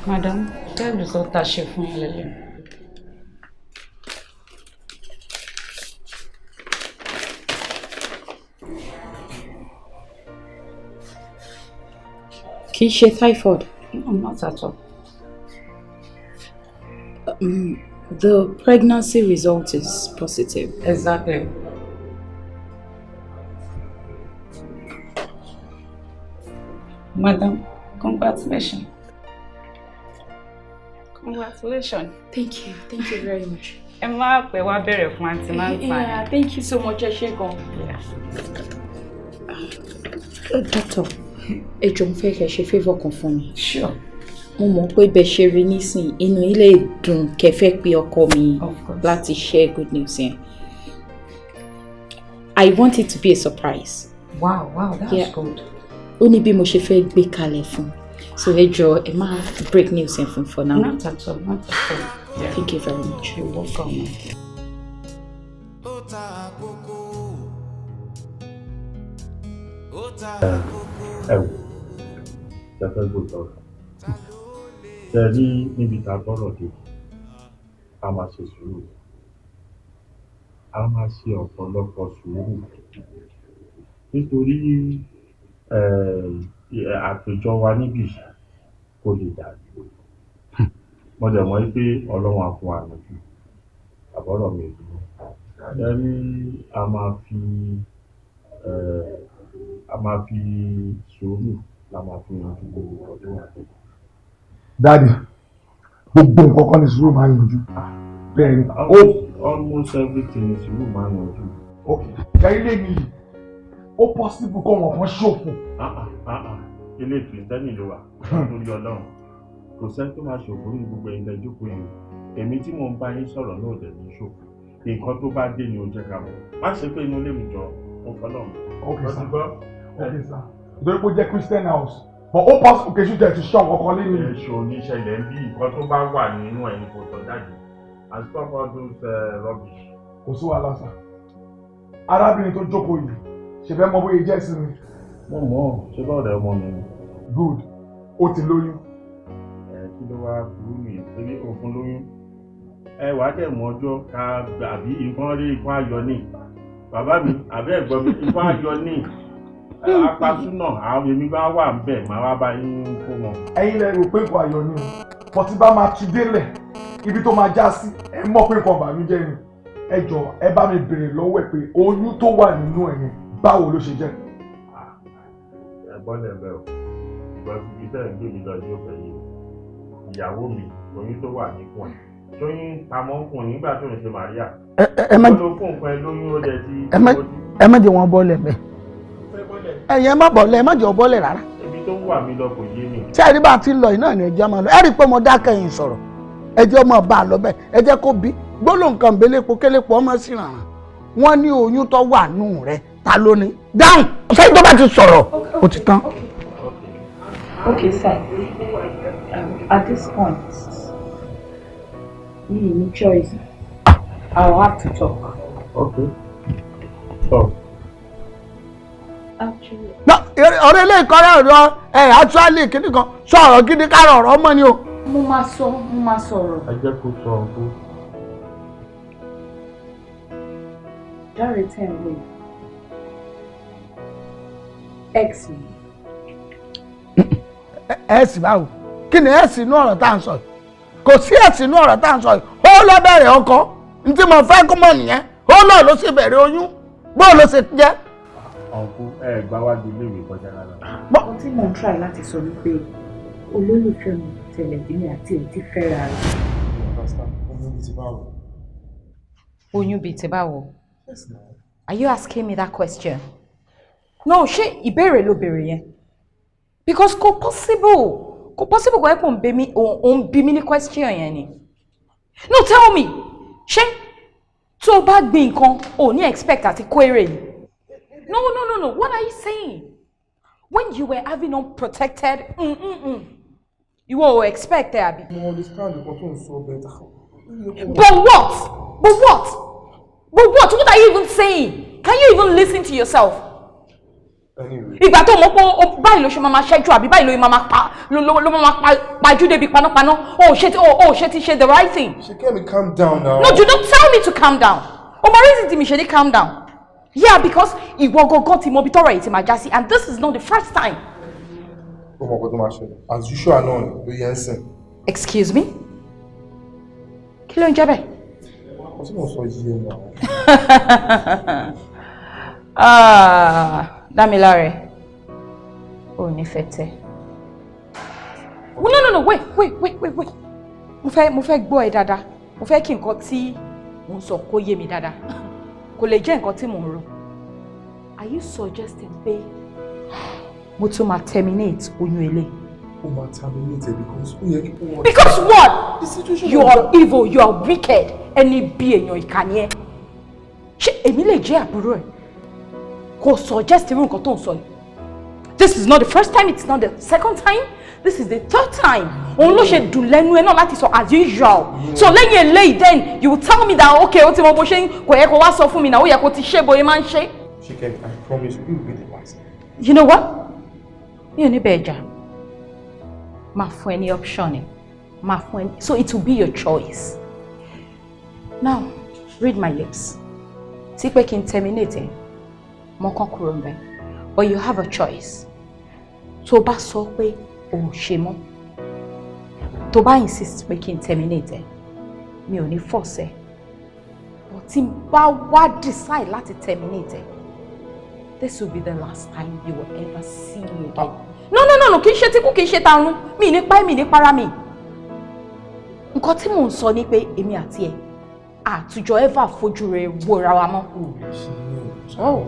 Madam, tell result tá a ṣe fún yín lélẹ̀. Kì í ṣe typhoid. No, not at all. The pregnancy result is positive. Exactly. Madam, congratulations. Congratulations. Thank you. Thank you very much. Ẹ má pẹ́ wá bẹ̀rẹ̀ fún antenatal. Yeah, thank you so much. Ẹ ṣé gan. Doctor, ẹ jọ̀ọ́ mo fẹ́ kẹ́ ṣe favour kan fún mi. Sure. Mo mọ̀ pé bẹ́ẹ̀ ṣe rí nísìn inú ilé ìdùn kẹfẹ́ pé ọkọ mi láti share good news yẹn. I want it to be a surprise. Wow, wow, that's yeah. Good. Ó ní bí mo ṣe fẹ́ gbé kalẹ̀ fún. So ẹ jọ̀ọ́ ẹ má break news yẹn fún for now. Not at all, not at all. Yeah. Thank you very much. You're welcome. Ẹ wò, ṣe fẹ́ gbòòtọ́ ṣe rí níbi tá a gbọ́rọ̀ dé, a máa ṣe sùúrù, a máa ṣe ọ̀pọ̀lọpọ̀ sùúrù, nítorí àpèjọ wa níbí kò lè dàrú. Mo dẹ̀ mọ̀ pé Ọlọ́run á fún wa lójú àbọ̀rọ̀ mi ò dúró. Ṣe rí, a máa fi sùúrù la máa fi yanjú gbogbo ọdún wa. Daddy, gbogbo nǹkan kan ní sùúrù máa ń yanjú. Bẹ́ẹ̀ ni. Almost everything ní sùúrù máa ń yanjú. Ok, jẹ́rí lè ní ó possible kọ́ wọn kan ṣòfò. Ilé kìrìsìtẹ́nì ló wà lórí Ọlọ́run. Kò sẹ́ni tó máa ṣòfò ní gbogbo ẹ̀yin ìjókòó yìí. Èmi tí mò ń bá yín sọ̀rọ̀ náà dẹ̀ ní ṣòfò. Nǹkan tó bá dé ni ó jẹ́ ká mọ̀. Má ṣe pé inú ilé mi jọ, mo fọlọ́run. Ok sir, ok sir. Nítorí pé ó jẹ́ Christian house. But ó possible kí èṣù jẹ́ ti ṣọ́ ọkọ lé mi. Èṣù oníṣẹ̀lẹ̀ ń bí nǹkan tó bá wà nínú ẹ̀yin kò tọ́ jáde. And stop all those rubbish. Kò sí wàhálà sà. Arábìnrin tó jókòó yìí, ṣe fẹ́ mọ bóyá jẹ́ sí mi. Mo mọ̀, ṣé bá ọ̀rẹ́ ọmọ mi ni. Good, ó ti lóyún. Ẹ kí ló wá burú nìyẹn? Torí òfin lóyún. Ẹ wàá dẹ̀ mọ ọjọ́ ká àbí nǹkan rí nǹkan ayọ̀ ní. Bàbá mi, àbẹ́ ẹ̀gbọ́n mi, nǹkan ayọ̀ ní. Apasúnà, àwọn èmi bá wà ń bẹ̀, màá wá bá yín kó wọn. Ẹ̀yin lẹ rò pé nǹkan ayọ̀ ni o, bọ́tí bá máa tu délẹ̀, ibi tó máa já sí, ẹ mọ̀ pé nǹkan ìbànújẹ́ ni. Ẹ jọ̀ọ́ ẹ bá mi béèrè lọ́wọ́ ẹ̀ pé oyún tó wà nínú ẹ̀ yẹn Báwo ló ṣe jẹ́? Ẹ bọ́lẹ̀ ń bẹ̀ o, ìgbà ibi tẹ́ ẹ̀ ń gbé mi lọ yóò fẹ́ yé o. Ìyàwó mi, oyún tó wà níkùn ẹ̀, tóyún pamọ́ ń kùn nígbà tó ń ṣe Màríà. Ẹ má Ó ló fún nǹkan ẹ lóyún, ó dẹ̀ ti. Ẹ má jẹ́ wọn bọ́lẹ̀ bẹ́ẹ̀. Ẹ̀yin, ẹ má bọ́lẹ̀, ẹ má jẹ́ ọ bọ́lẹ̀ rárá. Ibi tó wà mí lọ kò yé mi. Tí ẹ rí bá a ti lọ yìí náà ni, ẹ jẹ́ máa lọ. Ẹ rí i pé mo dákẹ́ yìí sọ̀rọ̀, ẹ jẹ́ ọmọ bá a lọ bẹ́ẹ̀. Ẹ jẹ́ kó bí gbólóhùn kan bélépo kélépo ọmọ sí ràràn. Wọ́n ní oyún tó wà nù rẹ̀, ta ló ní? Dáhùn. Ṣé tó bá ti sọ̀rọ̀, ó ti tán. Okay, sir. At this point, mi ò ní choice. I will have to talk. Okay. So. Actually, Ọ̀rẹ́ ilé ìkọ́rẹ́ ọ̀rọ̀ ẹ̀, actually kìíní kan sọ̀rọ̀ gidi kárọ̀ ọ̀rọ̀ ọmọ ni o. Mo máa sọ, mo máa sọ̀rọ̀. Ẹ jẹ́ kó sọ ọ̀hún. Dáre tẹ̀ ń wò yìí, ex mi. Ẹ sì báwo? Kí ni ẹ sì inú ọ̀rọ̀ tá à ń sọ yìí? Kò sí ẹ̀sìn inú ọ̀rọ̀ tá à ń sọ yìí. Ó lọ bẹ̀rẹ̀ ọkọ ní tí mo fẹ́ kó mọ̀ nìyẹn. Ó lọ ló sì bẹ̀rẹ̀ oyún. Bó ló ṣe jẹ́? Ọ̀nkú, ẹ gbá wájú iléèwé kọjá rárá. Ohun tí mò ń try láti sọ ni pé olólùfẹ́ mi tẹ̀lẹ̀ bí mi àti ẹ̀ ti fẹ́ra rẹ̀. Oyún bíi ti báwo? Oyún bíi ti báwo? Yes, now. Are you asking me that question? No, ṣé ìbéèrè ló béèrè yẹn? Because kò possible. Kò possible kò yẹ kó ń bí mi, ò ń bí mi ní question yẹn ni. No, tell me, ṣé tó o bá gbin nǹkan, o ò ní expect àti kó èrè ni? No, no, no, no. What are you saying? When you were having unprotected, ìwọ ò expect ẹ, àbí? Mo understand nǹkan tó ń sọ bẹ́ẹ̀. But what? But what? But what? What are you even saying? Can you even listen to yourself? Anyway. Ìgbà tó mọ̀ pé báyìí ló ṣe máa ma ṣẹ́jú, àbí báyìí ló máa ma pa ló máa ma pa pajú débi panápaná, o ò ṣe ti ṣe the right thing. Ṣìkẹ́mi, calm down now. No, do not tell me to calm down. O mọ reason tí mi ṣe ní calm down. Yeah, because ìwọ gangan ti mọ ibi tọ́rọ̀ yìí ti máa já sí, and this is not the first time. Ó mọ̀ nǹkan tó máa ṣẹlẹ̀. As usual náà ni ló yẹ ń sìn. Excuse me? Kí ló ń jẹ́ bẹ́ẹ̀? Kò sí mo sọ yí ẹ náà. Ah, Dámiláre, ò ní fẹ́ tẹ́. No, no, no, wait, wait, wait, wait, wait. Mo fẹ́ gbọ́ ẹ dáadáa. Mo fẹ́ kí nǹkan tí mò ń sọ kó yé mi dáadáa. Kò lè jẹ́ nǹkan tí mò ń rò. Are you suggesting pé mo tún máa terminate oyún eléyìí? Ó máa terminate ẹ because ó yẹ kí ó wọ́n. Because what? The situation. You are evil, you are wicked. Ẹni bí èèyàn, ìkà ni ẹ́. Ṣé èmi lè jẹ́ àbúrò ẹ̀? Kò suggest irú nǹkan tó ń sọ yìí. This is not the first time, it's not the second time, this is the third time. Òun ló ṣe dùn lẹ́nu ẹ náà láti sọ as usual. So lẹ́yìn eléyìí, then you will tell me that, okay, ó ti mọ bó ṣe ń, kò yẹ kó wá sọ fún mi náà, ó yẹ kó ti ṣe bóyá máa ń ṣe. Ṣìkẹ́mi, I promise you, it will be the last. You know what? Mi ò ní bẹ́ẹ̀ jà. Máa fún ẹ ní option ẹ. Máa fún ẹ ní, so it will be your choice. Now, read my lips. Tí pé kí n terminate ẹ, mọ́kàn kúrò ń bẹ̀. But you have a choice. Tó bá sọ pé o ò ṣe mọ́, tó bá insist pé kí n terminate ẹ, mi ò ní force ẹ. But tí n bá wá decide láti terminate ẹ, this will be the last time you will ever see me again. No, no, no, no, kì í ṣe tíkú, kì í ṣe tarun, mi ní pa, mi ní para mi. Nǹkan tí mò ń sọ ni pé èmi àti ẹ àtijọ́ ever fojú rẹ wòra wa mọ́. Oh,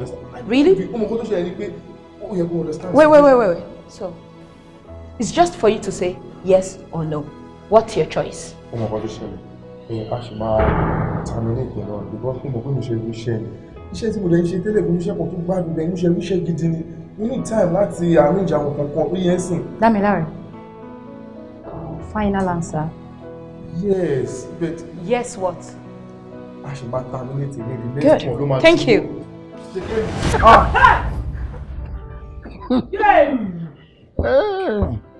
really? Ó mọ̀ kó tó ṣẹlẹ̀ ni pé ó yẹ kó understand. Wait, wait, wait, wait, wait. So, it's just for you to say yes or no. What's your choice? Ó mọ̀ kó tó ṣẹlẹ̀. Ẹ a ṣì máa terminate ẹ̀ náà because mo mọ̀ pé mo ṣe irú iṣẹ́ ni. Iṣẹ́ tí mo lè ń ṣe tẹ́lẹ̀ kò ní iṣẹ́ kan tó gbádùn bẹ́ẹ̀, ní iṣẹ́ iṣẹ́ gidi ni. We need time láti arrange àwọn kankan tó yẹ ń sìn. Dámiláre. Final answer. Yes, but Yes, what? a ṣì máa terminate ní the next Good. one ló máa Thank you. Ah!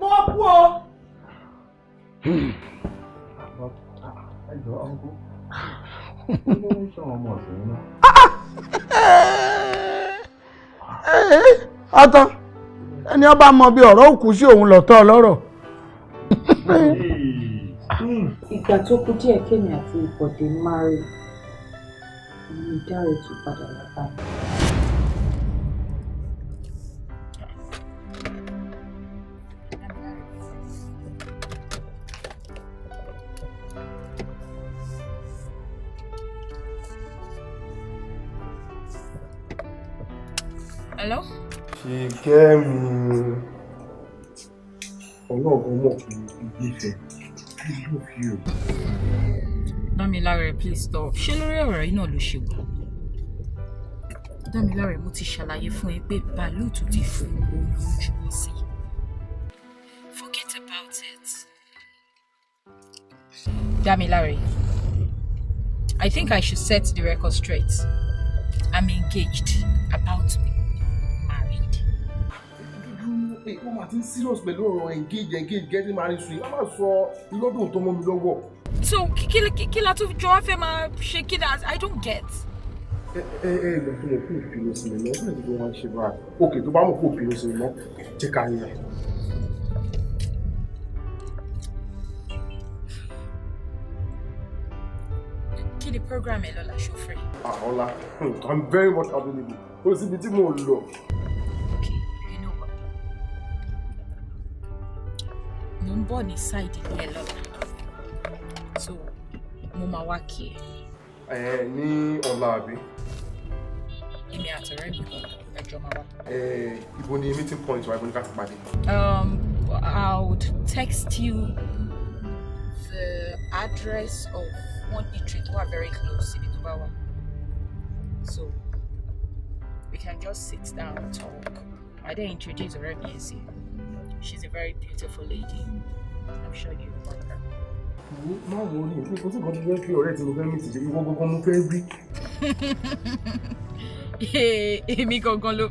Mo kú o. Ẹ jọ, uncle, kí ló ń sọ ọmọ ọ̀sìn yín náà? Ọtán, ẹni ọba mọ bí ọ̀rọ̀ òkú sí òun lọ́tọ̀ ọlọ́rọ̀. Ìgbà tó kù díẹ̀ kémi àti Bọ̀dé marry ni Dáre tún padà wá bá mi. Hello? Ṣìkẹ́mi, ọlọ́ọ̀gán mọ̀ pé ìgbésẹ̀. I love you. Dámiláre, please stop. Ṣé lórí ọ̀rọ̀ yìí náà ló ṣe wà? Dámiláre, mo ti ṣàlàyé fún ẹ pé bàálù tó ti fún òun ló ń juwọ́ sí. Forget about it. Dámiláre, I think I should set the record straight. I'm engaged, about to be married. Wọ́n máa ti ń serious pẹ̀lú ọ̀rọ̀ engage, engage, getting married soon. Wọ́n máa sọ irọ́dùn tó mọ́ mi lọ́wọ́. So kí la tún jọ wá fẹ́ máa ṣe kí la? I don't get. Ẹ ìgbà tó mọ̀ kó òfin sí mi mọ́, ó lè tó wá ń ṣe báyìí. Òkè tó bá mọ̀ kó òfin sí mi mọ́, jẹ́ ká yẹn. Kí ni program ẹ lọ́la, ṣó free? Ah, Ọlá, I'm very much available. Kò síbi tí mò ń lọ. Okay, you know what? Mo ń bọ̀ ní side ilé ẹ lọ́la. So, mo máa wá kí ẹ. Ẹ ní ọ̀la àbí? Èmi àtọ̀rẹ́ mi kan ẹjọ́ máa wá. Ẹ ibo ni meeting point wa, ibo ni ká ti pàdé? I would text you the address of one eatery tó wà very close síbi tó bá wà. So, we can just sit down and talk. I then introduce ọ̀rẹ́ mi yẹn sí. She's a very beautiful lady. I'm sure you like her. Má worry, kò sí nǹkan tó fẹ́ fi ọ̀rẹ́ tí mo fẹ́ meet ṣe, ìwọ gangan mo fẹ́ rí. Èmi gangan ló.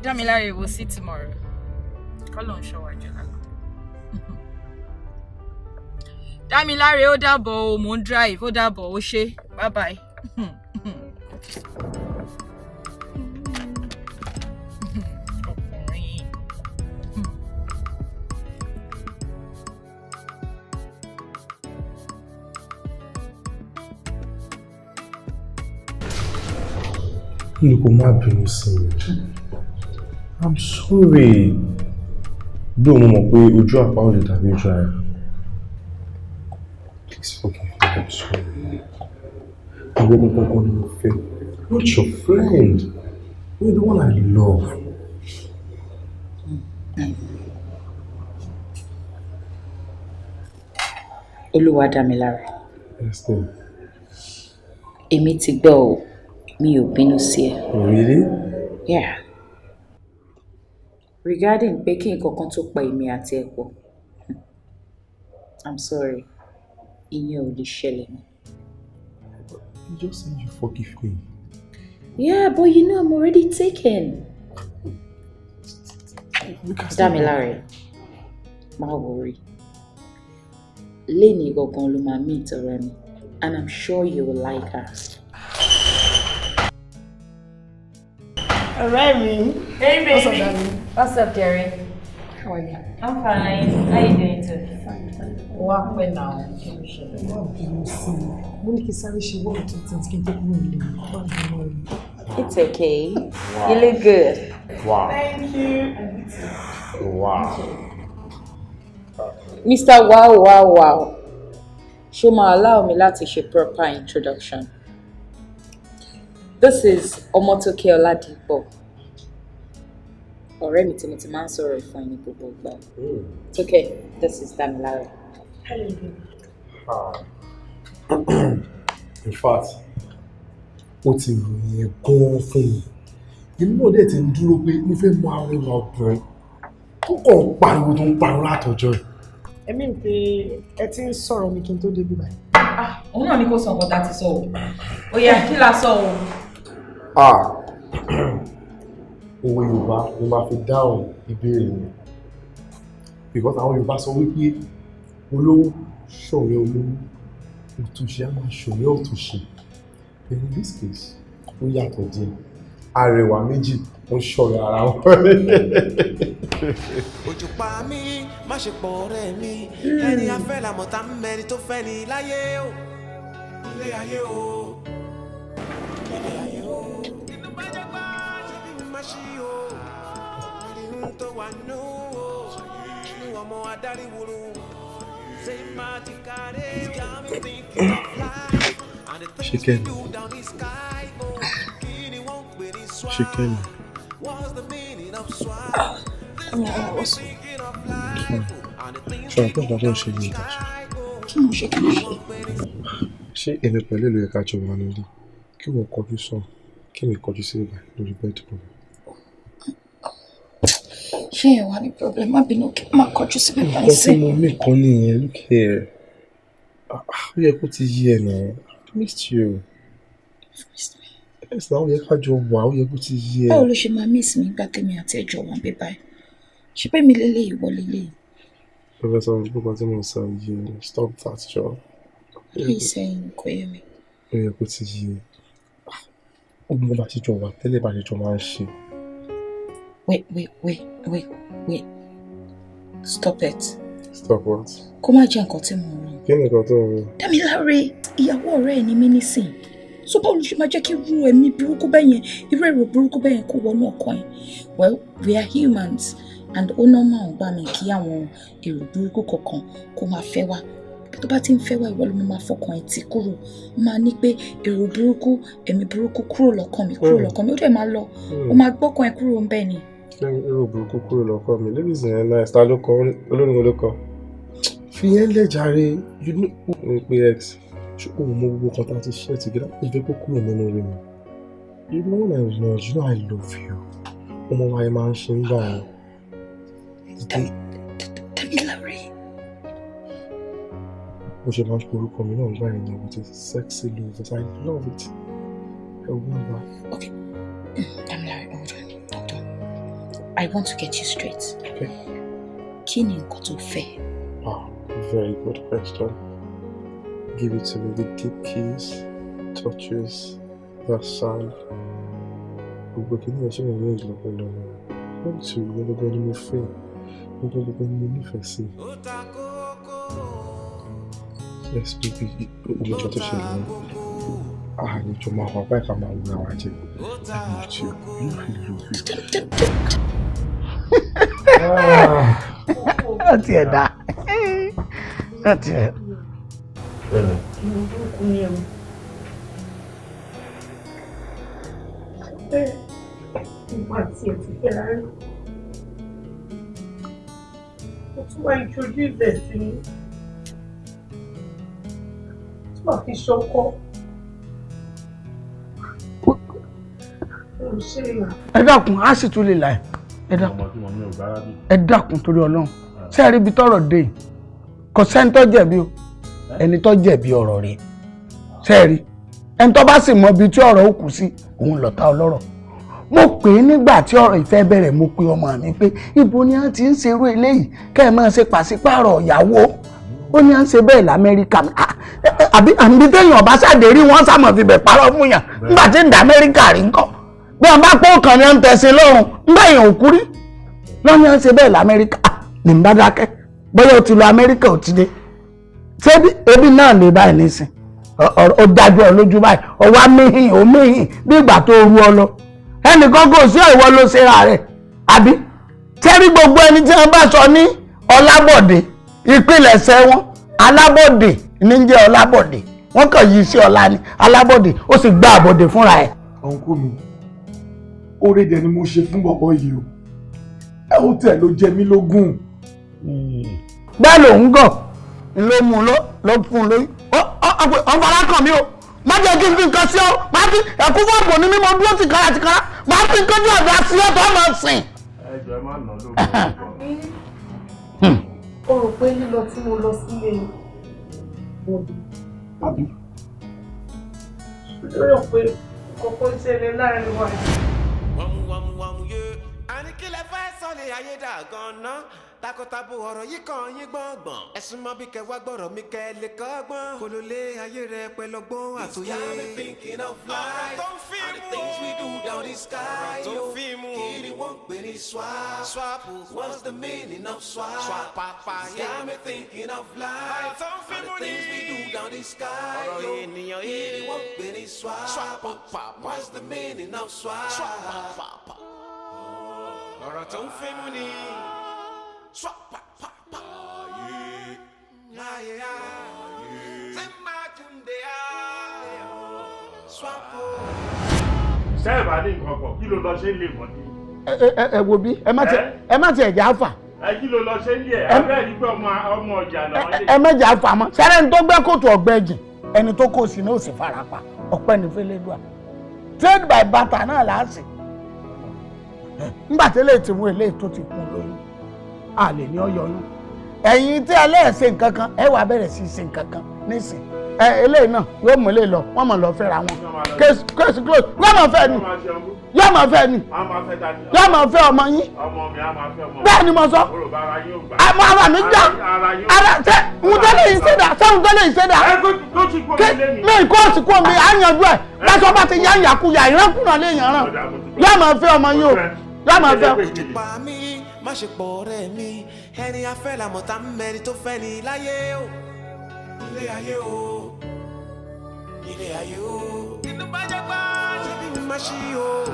Dámiláre, we'll see tomorrow. Kọ́lọ̀ ń ṣọ́ wa jù lágbo. Dámiláre, ó dàbọ̀ o, mò ń drive, ó dàbọ̀, ó ṣé. Bye bye. Ọkùnrin. Ní kò má bínú sí mi. I'm sorry. Bí mo mọ̀ pé ojú àpá ò lè dàbí ojú ara. Please forgive me, I'm sorry. Ìwọ gangan ni mo fẹ́. Not your friend. You're the one I love. Olúwadámiláre, Yes, dear. Èmi ti gbọ́ o, mi ò bínú sí ẹ. Really? Yeah. Regarding pé kí nǹkan kan tó pa èmi àti ẹ pọ̀, I'm sorry, ìyẹn ò lè ṣẹlẹ̀ mọ́. You just said you forgive me. Yeah, but you know I'm already taken. Dámiláre, má worry. Léni gangan ló máa meet ọ̀rẹ́ mi and I'm sure you will like her. Ọ̀rẹ́ mi. Hey, baby. What's up, darling? What's up, Jerry? How are you? I'm fine. How you doing too? Fine, fine. Wá pẹ́ náà, kí ló ṣẹlẹ̀? Má bínú sí mi. Mo ní kí n sáré ṣe one or two things kí n tó kúrò nílé. Má bínú ọ̀rẹ́ mi. It's okay. You look good. Wow. Thank you. Wow. Mr. Wow Wow Wow. Ṣó máa allow mi láti ṣe proper introduction? This is Ọmọ́tókẹ́ Ọládìpọ̀. Ọ̀rẹ́ mi tí mo ti máa ń sọ̀rọ̀ ẹ̀ fún ẹ ní gbogbo ìgbà. Tókẹ́, this is Damilare. Hello, baby. Ah. In fact, ó ti ròyìn ẹ̀ gan-an fún mi. Èmi náà dẹ̀ ti ń dúró pé mo fẹ́ mọ arẹwà obìnrin tó kàn ń pariwo tó ń pariwo látọjọ́ ẹ̀. Ẹ̀mí ń pé ẹ ti ń sọ̀rọ̀ mi kí n tó débi báyìí. Òun náà ni kò sọ nǹkan tá a ti sọ o. Ó yá, kí la sọ o? Ah, òwe Yorùbá ni màá fi dáhùn ìbéèrè yẹn. Because àwọn Yorùbá sọ wípé olówó ṣọ̀rẹ́ olówó, òtòṣì á máa ṣọ̀rẹ́ òtòṣì. But in this case, ó yàtọ̀ díẹ̀. Arẹwà méjì ń ṣọ̀rẹ́ ara wọn. Òjò pa mí, má ṣe pọ̀ ọ̀rẹ́ mi. Ẹni afẹ́ làmọ̀ tá mẹ́ni tó fẹ́ ni láyé o. Ilé ayé o. Ilé ayé o. Inú bá jẹ́ gbá, ṣé bí má ṣí o. Àríhun tó wà nù o. Inú ọmọ adarí wuru. Ṣé máa ti kárẹ́? Got me thinking of life. And the things we Ṣìkẹ́mi. do down the sky. Oh, kí ni wọ́n ń pè ní swag? Ṣìkẹ́mi. Ṣọlá, pé nǹkan tó ń ṣe ní ìta ṣe. Kí mo ṣe? Kí mo ṣe? Ṣé èmi pẹ̀lú ìlú ẹ̀ka jọ wà nílé? Kí wọ́n kọjú sàn, kí mi kọjú sí ibà lórí bẹ́ẹ̀dì kan. Ṣé ẹ wà ní problem? Má bínú, kí n máa kọjú síbi báyìí Nǹkan tí sí. mo mí kan nìyẹn. Look here. Ah, ah, ó yẹ kó ti yé ẹ náà. I missed you. Yes, náà ó yẹ ká jọ wà, ó yẹ kó ti yé ẹ. Báwo ló ṣe máa miss mi gbá tèmi àti ẹjọ́ wọn bí báyìí? Ṣé pé mi lélẹ́yìí, ìwọ lélẹ́yìí? Professor, gbogbo tí mo sọ yìí, stop that, jọ. What are you saying? Kò yé mi. Ó yẹ kó ti yé ẹ. Ó gbọ́dọ̀ bá ṣe jọ wà tẹ́lẹ̀, bá ṣe jọ máa ń ṣe. Wait, wait, wait, wait, wait. Stop it. Stop what? Kó má jẹ́ nǹkan tí mo ń rò. Kí ni nǹkan tó ń rò? Dámiláre, ìyàwó ọ̀rẹ́ ẹ̀ ni mí nísìn. So báwo ló ṣe máa jẹ́ kí irú ẹ̀mí burúkú bẹ́ẹ̀ yẹn, irú èrò burúkú bẹ́ẹ̀ yẹn kó wọnú ọkàn ẹ̀? Well, we are humans and ó normal gbà mí kí àwọn èrò burúkú kọ̀ọ̀kan kó máa fẹ́ wá. Tó bá ti ń fẹ́ wá, ìwọ ló máa fọkàn ẹ̀ tì kúrò. Ó máa ní pé èrò burúkú, ẹ̀mí burúkú, kúrò lọ́kàn mi, kúrò lọ́kàn mi. Ó dẹ̀ máa lọ. Ó máa gbọ́kàn ẹ̀ kúrò ń bẹ́ẹ̀ ni. Kí èrò burúkú kúrò lọ́kàn mi? Ladies yẹn náà, ta ló kọ? Olórin wo ló kọ? Fi yẹn lẹ̀ jàre. You know ní pé ex ṣé o mọ gbogbo kan tá a ti ṣe together, ìfẹ́ kó kúrò nínú orí mi. You know what I want? You know I love you. Ọmọ wa yẹn máa ń ṣe ń gbà yẹn. Dámiláre. Bó ṣe máa ń pe orúkọ mi náà gbà yẹn ni, with a sexy love, but I love it. I want that. Okay. Dámiláre, hold on, hold on. I want to get you straight. Okay. Kí ni nǹkan tó fẹ́? Ah, very good question. Give it to me, the deep kiss, touches, that sound. Gbogbo kìíní ẹ̀ ṣe mo ní ìlọ pẹ̀lú ọmọ rẹ̀. Wọ́n ti rí gbogbo ni mo fẹ́. Gbogbo gbogbo ni mo nífẹ̀ẹ́ sí. Yes, baby, omi ìjọ tó ṣẹlẹ̀ ní. Ah, àlejò máa wà báyìí, ká máa wúra wa jẹ. I need you. You know I love you. Ó tiẹ̀ dá, ó tiẹ̀. Burúkú ni ẹ̀rù. Bẹ́ẹ̀ ìwà tí ẹ ti fẹ́ rárí. Mo tún wá introduce ẹ̀ sí mi. Tí wàá fi ṣọkọ. Mo ṣe é. Ẹ dákun, á sì tún lè là. Ẹ dákun, ẹ dákun, torí Ọlọ́run, ṣé ẹ rí ibi tọ́rọ̀ dé yìí? Kò sẹ́ni tó jẹ̀bi o. Ẹni tó jẹ̀bi ọ̀rọ̀ rẹ̀, ṣé ẹ rí ẹni tó bá sì mọ ibi tí ọ̀rọ̀ ó kù sí, òun lọ̀tá ọlọ́rọ̀. Mo pè é nígbà tí ọ̀rọ̀ ìfẹ́ bẹ̀rẹ̀. Mo pe ọmọ mi pé ibo ni a ti ń ṣerú eléyìí, kẹ́ ẹ máa ṣe pàṣípààrọ̀ ìyàwó. Ó ní à ń ṣe bẹ́ẹ̀ l'Amẹ́ríkà. Àbí àbí téèyàn ọba ṣàdé rí wọn sàmọ̀ fi bẹ̀ parọ́ fún yàn nígbà tí ń dá Amẹ́ríkà rí ńkọ́? Bí wọn bá pọ́ kàn ní à ń tẹ̀sí lọ́rùn nígbà èèyàn ò kú rí lọ́ní à ń ṣe bẹ́ẹ̀ l'Amẹ́ríkà. Ní n bá dákẹ́, bóyá o ti lọ Amẹ́ríkà, ò ti dé. Ṣé ebi náà lè báyìí nísìn? Ó dájú ọ lójú báyìí, ọwọ́ amíhìn ó míhìn bí ìgbà tó rú ọ lọ. Ẹnìkan kò sí, ìwọ ló ṣe ra rẹ̀ àbí tẹ́rí. Gbogbo ẹni tí wọ́n bá sọ ní Ọlábọ̀dé, ìpilẹ̀ṣẹ̀ wọn Alábọ̀dé ní jẹ́ Ọlábọ̀dé, wọ́n kàn yí sí ọlá ní Alábọ̀dé. Ó sì gba àbọ̀dé fúnra ẹ̀. Uncle mi, oore dẹ̀ ni mo ṣe fún bọ̀bọ̀ yìí o. Ẹ ó tẹ̀ ló jẹ mí lógún. Bẹ́ẹ̀ lòun gọ̀ ló mú un ló fún un lóyún. Ọ̀n fara kàn mí o. Má jẹ́ kí n fi nǹkan sí ọ. Má fi ẹ̀kú fọ́ọ̀bù ní mímọ dúró tìkára tìkára. Má fi nǹkan tí ọ̀dà sí ọ tó máa sìn. Ẹ jọ̀ọ́, ẹ má nà lóògùn. O rò pé lílọ tí mo lọ sílé Bọ̀dé. Àbí? Ó rò pé kọ̀ọ̀kan ṣẹlẹ̀ láàrin wa. Wàmúwàmúwàmú yé. Àní kí lẹ fẹ́ sọ́lé ayé dà gan-an? Takọtabo, ọ̀rọ̀ yìí kàn yín gbọ̀ngbọ̀n. Ẹ̀sùn mọ́ bí kẹwàá gbọ́rọ̀ mi kẹ́ lè kọ́gbọ́n. Kò ló lé ayé rẹ pẹ̀lú ọgbọ́n àtòyé. Thinking of life and the things we do down the sky. Tó fi mú kí ni wọ́n ń pè ní swap? Swap. What's the meaning of swap? Swap papa. Got me thinking of life and the things we do down the sky. Ọ̀rọ̀ ènìyàn, kí ni wọ́n ń pè ní swap? Swap. What's the meaning of swap? Swap. Ọ̀rọ̀ tó ń fẹ́ mú ni. Swap pa pa pa. Ayé ayé. Ṣé máa tún dé á? Swap o. Sẹ́ẹ̀bà ní nǹkan kan, kí ló lọ ṣe ń lè mọ̀ ní. Ẹ wo bí, ẹ má tiẹ̀ jà fà. Ẹ kí ló lọ ṣe ń yẹ abẹ́ yìí pé ọmọ ọjà làwọn lè. Ẹ má jà fà mọ́. Sẹ́rẹ́ ní tó gbẹ́ kóòtù ọ̀gbẹ́ jìn, ẹni tó kó sí ní òsì farapa. Ọpẹ́ ní fẹ́lẹ́dùà. Trade by barter náà là á sì. Nígbà tí eléyìí ti mú eléyìí tó ti kún lóyún, a lè ní ọyọ yún. Ẹ̀yin tí ẹlẹ́ẹ̀ṣẹ̀ nǹkan kan, ẹ wàá bẹ̀rẹ̀ sí í ṣe nǹkan kan nísìn. Ẹ eléyìí náà yóò mú eléyìí lọ, wọ́n mọ̀ lọ fẹ́ra wọn. Case close, yóò mọ̀ fẹ́ ni, yóò mọ̀ fẹ́ ni, yóò mọ̀ fẹ́ ọmọ yín. Bẹ́ẹ̀ ni mo sọ. Àmọ́ ara mi já. Ara ṣé ń tẹ́lẹ̀ yìí ṣe dà, ṣé ń tẹ́lẹ̀ yìí ṣe dà? Mi kó òsì kó mi, à ń yanjú ẹ̀. Báṣọ bá ti yá ìyàkuyà, ìránkùnà lè yàn ràn. Yóò mọ̀ fẹ́ ọmọ yín o, yóò mọ̀ fẹ́. Pa mí, má ṣe pọ̀ ọ̀rẹ́ mi. Ẹni afẹ́ làmọ̀ tá mẹ́ni tó fẹ́ ni láyé o. Ilé ayé o. Ilé ayé o. Inú bá jẹ́ pá ṣé bí má ṣí o.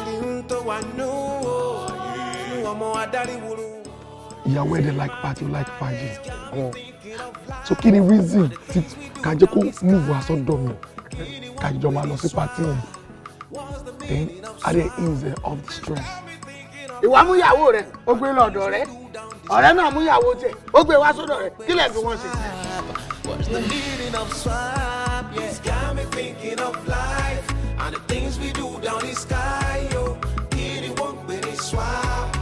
Rí n tó wà nù o. Nú ọmọ adarí wuru. Ìyàwó ẹ̀ dẹ̀ like party, ó like fàájì gan. So kí ni reason tí ká jẹ́ kó move wá sọ́dọ̀ mi, ká jọ máa lọ sí party yẹn, then a dẹ̀ ease off the stress? Ìwà mú ìyàwó rẹ, ó gbé lọ́dọ̀ rẹ. Ọ̀rẹ́ náà mú ìyàwó tiẹ̀, ó gbé wá sọ́dọ̀ rẹ. Kí lẹ̀ fi wọ́n ṣe? What's the meaning of swap? Yeah. It's got me thinking of life and the things we do down the sky. Yo, it won't be the swap.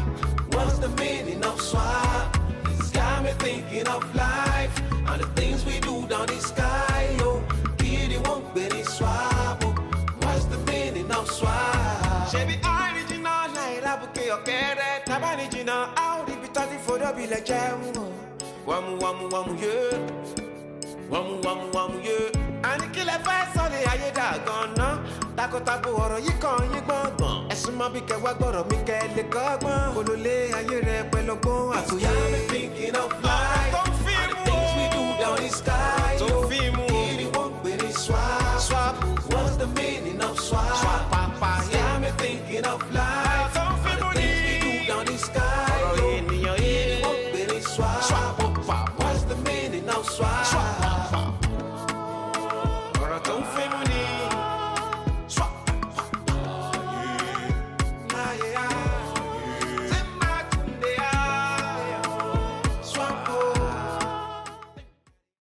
What's the meaning of swap? It's got me thinking of life and the things we do down the sky. Yo, it won't be the swap. What's the meaning of swap? Ṣebí original náírà bùkẹ́ ọ̀kẹ́rẹ́ tábàní jìnnà áwòrán ibi tó ti fọdọ́ bilẹ̀ jẹun. Wàmú wàmú wàmú yé. Wàmú wàmú wàmú yé. Àní kí lẹ fẹ́ sọ ní ayé dà gan-an? Takotabo ọ̀rọ̀ yìí kan yín gbọ̀ngbọ̀n. Ẹ̀sùn mọ́ bí kẹwàá gbọ́rọ̀ mi kẹ́ lè kọ́gbọ́n. Olólè ayé rẹ̀ pẹ̀lú ọgbọ́n àtòyé. Thinking of life and the things we do down the sky. Tó fi mú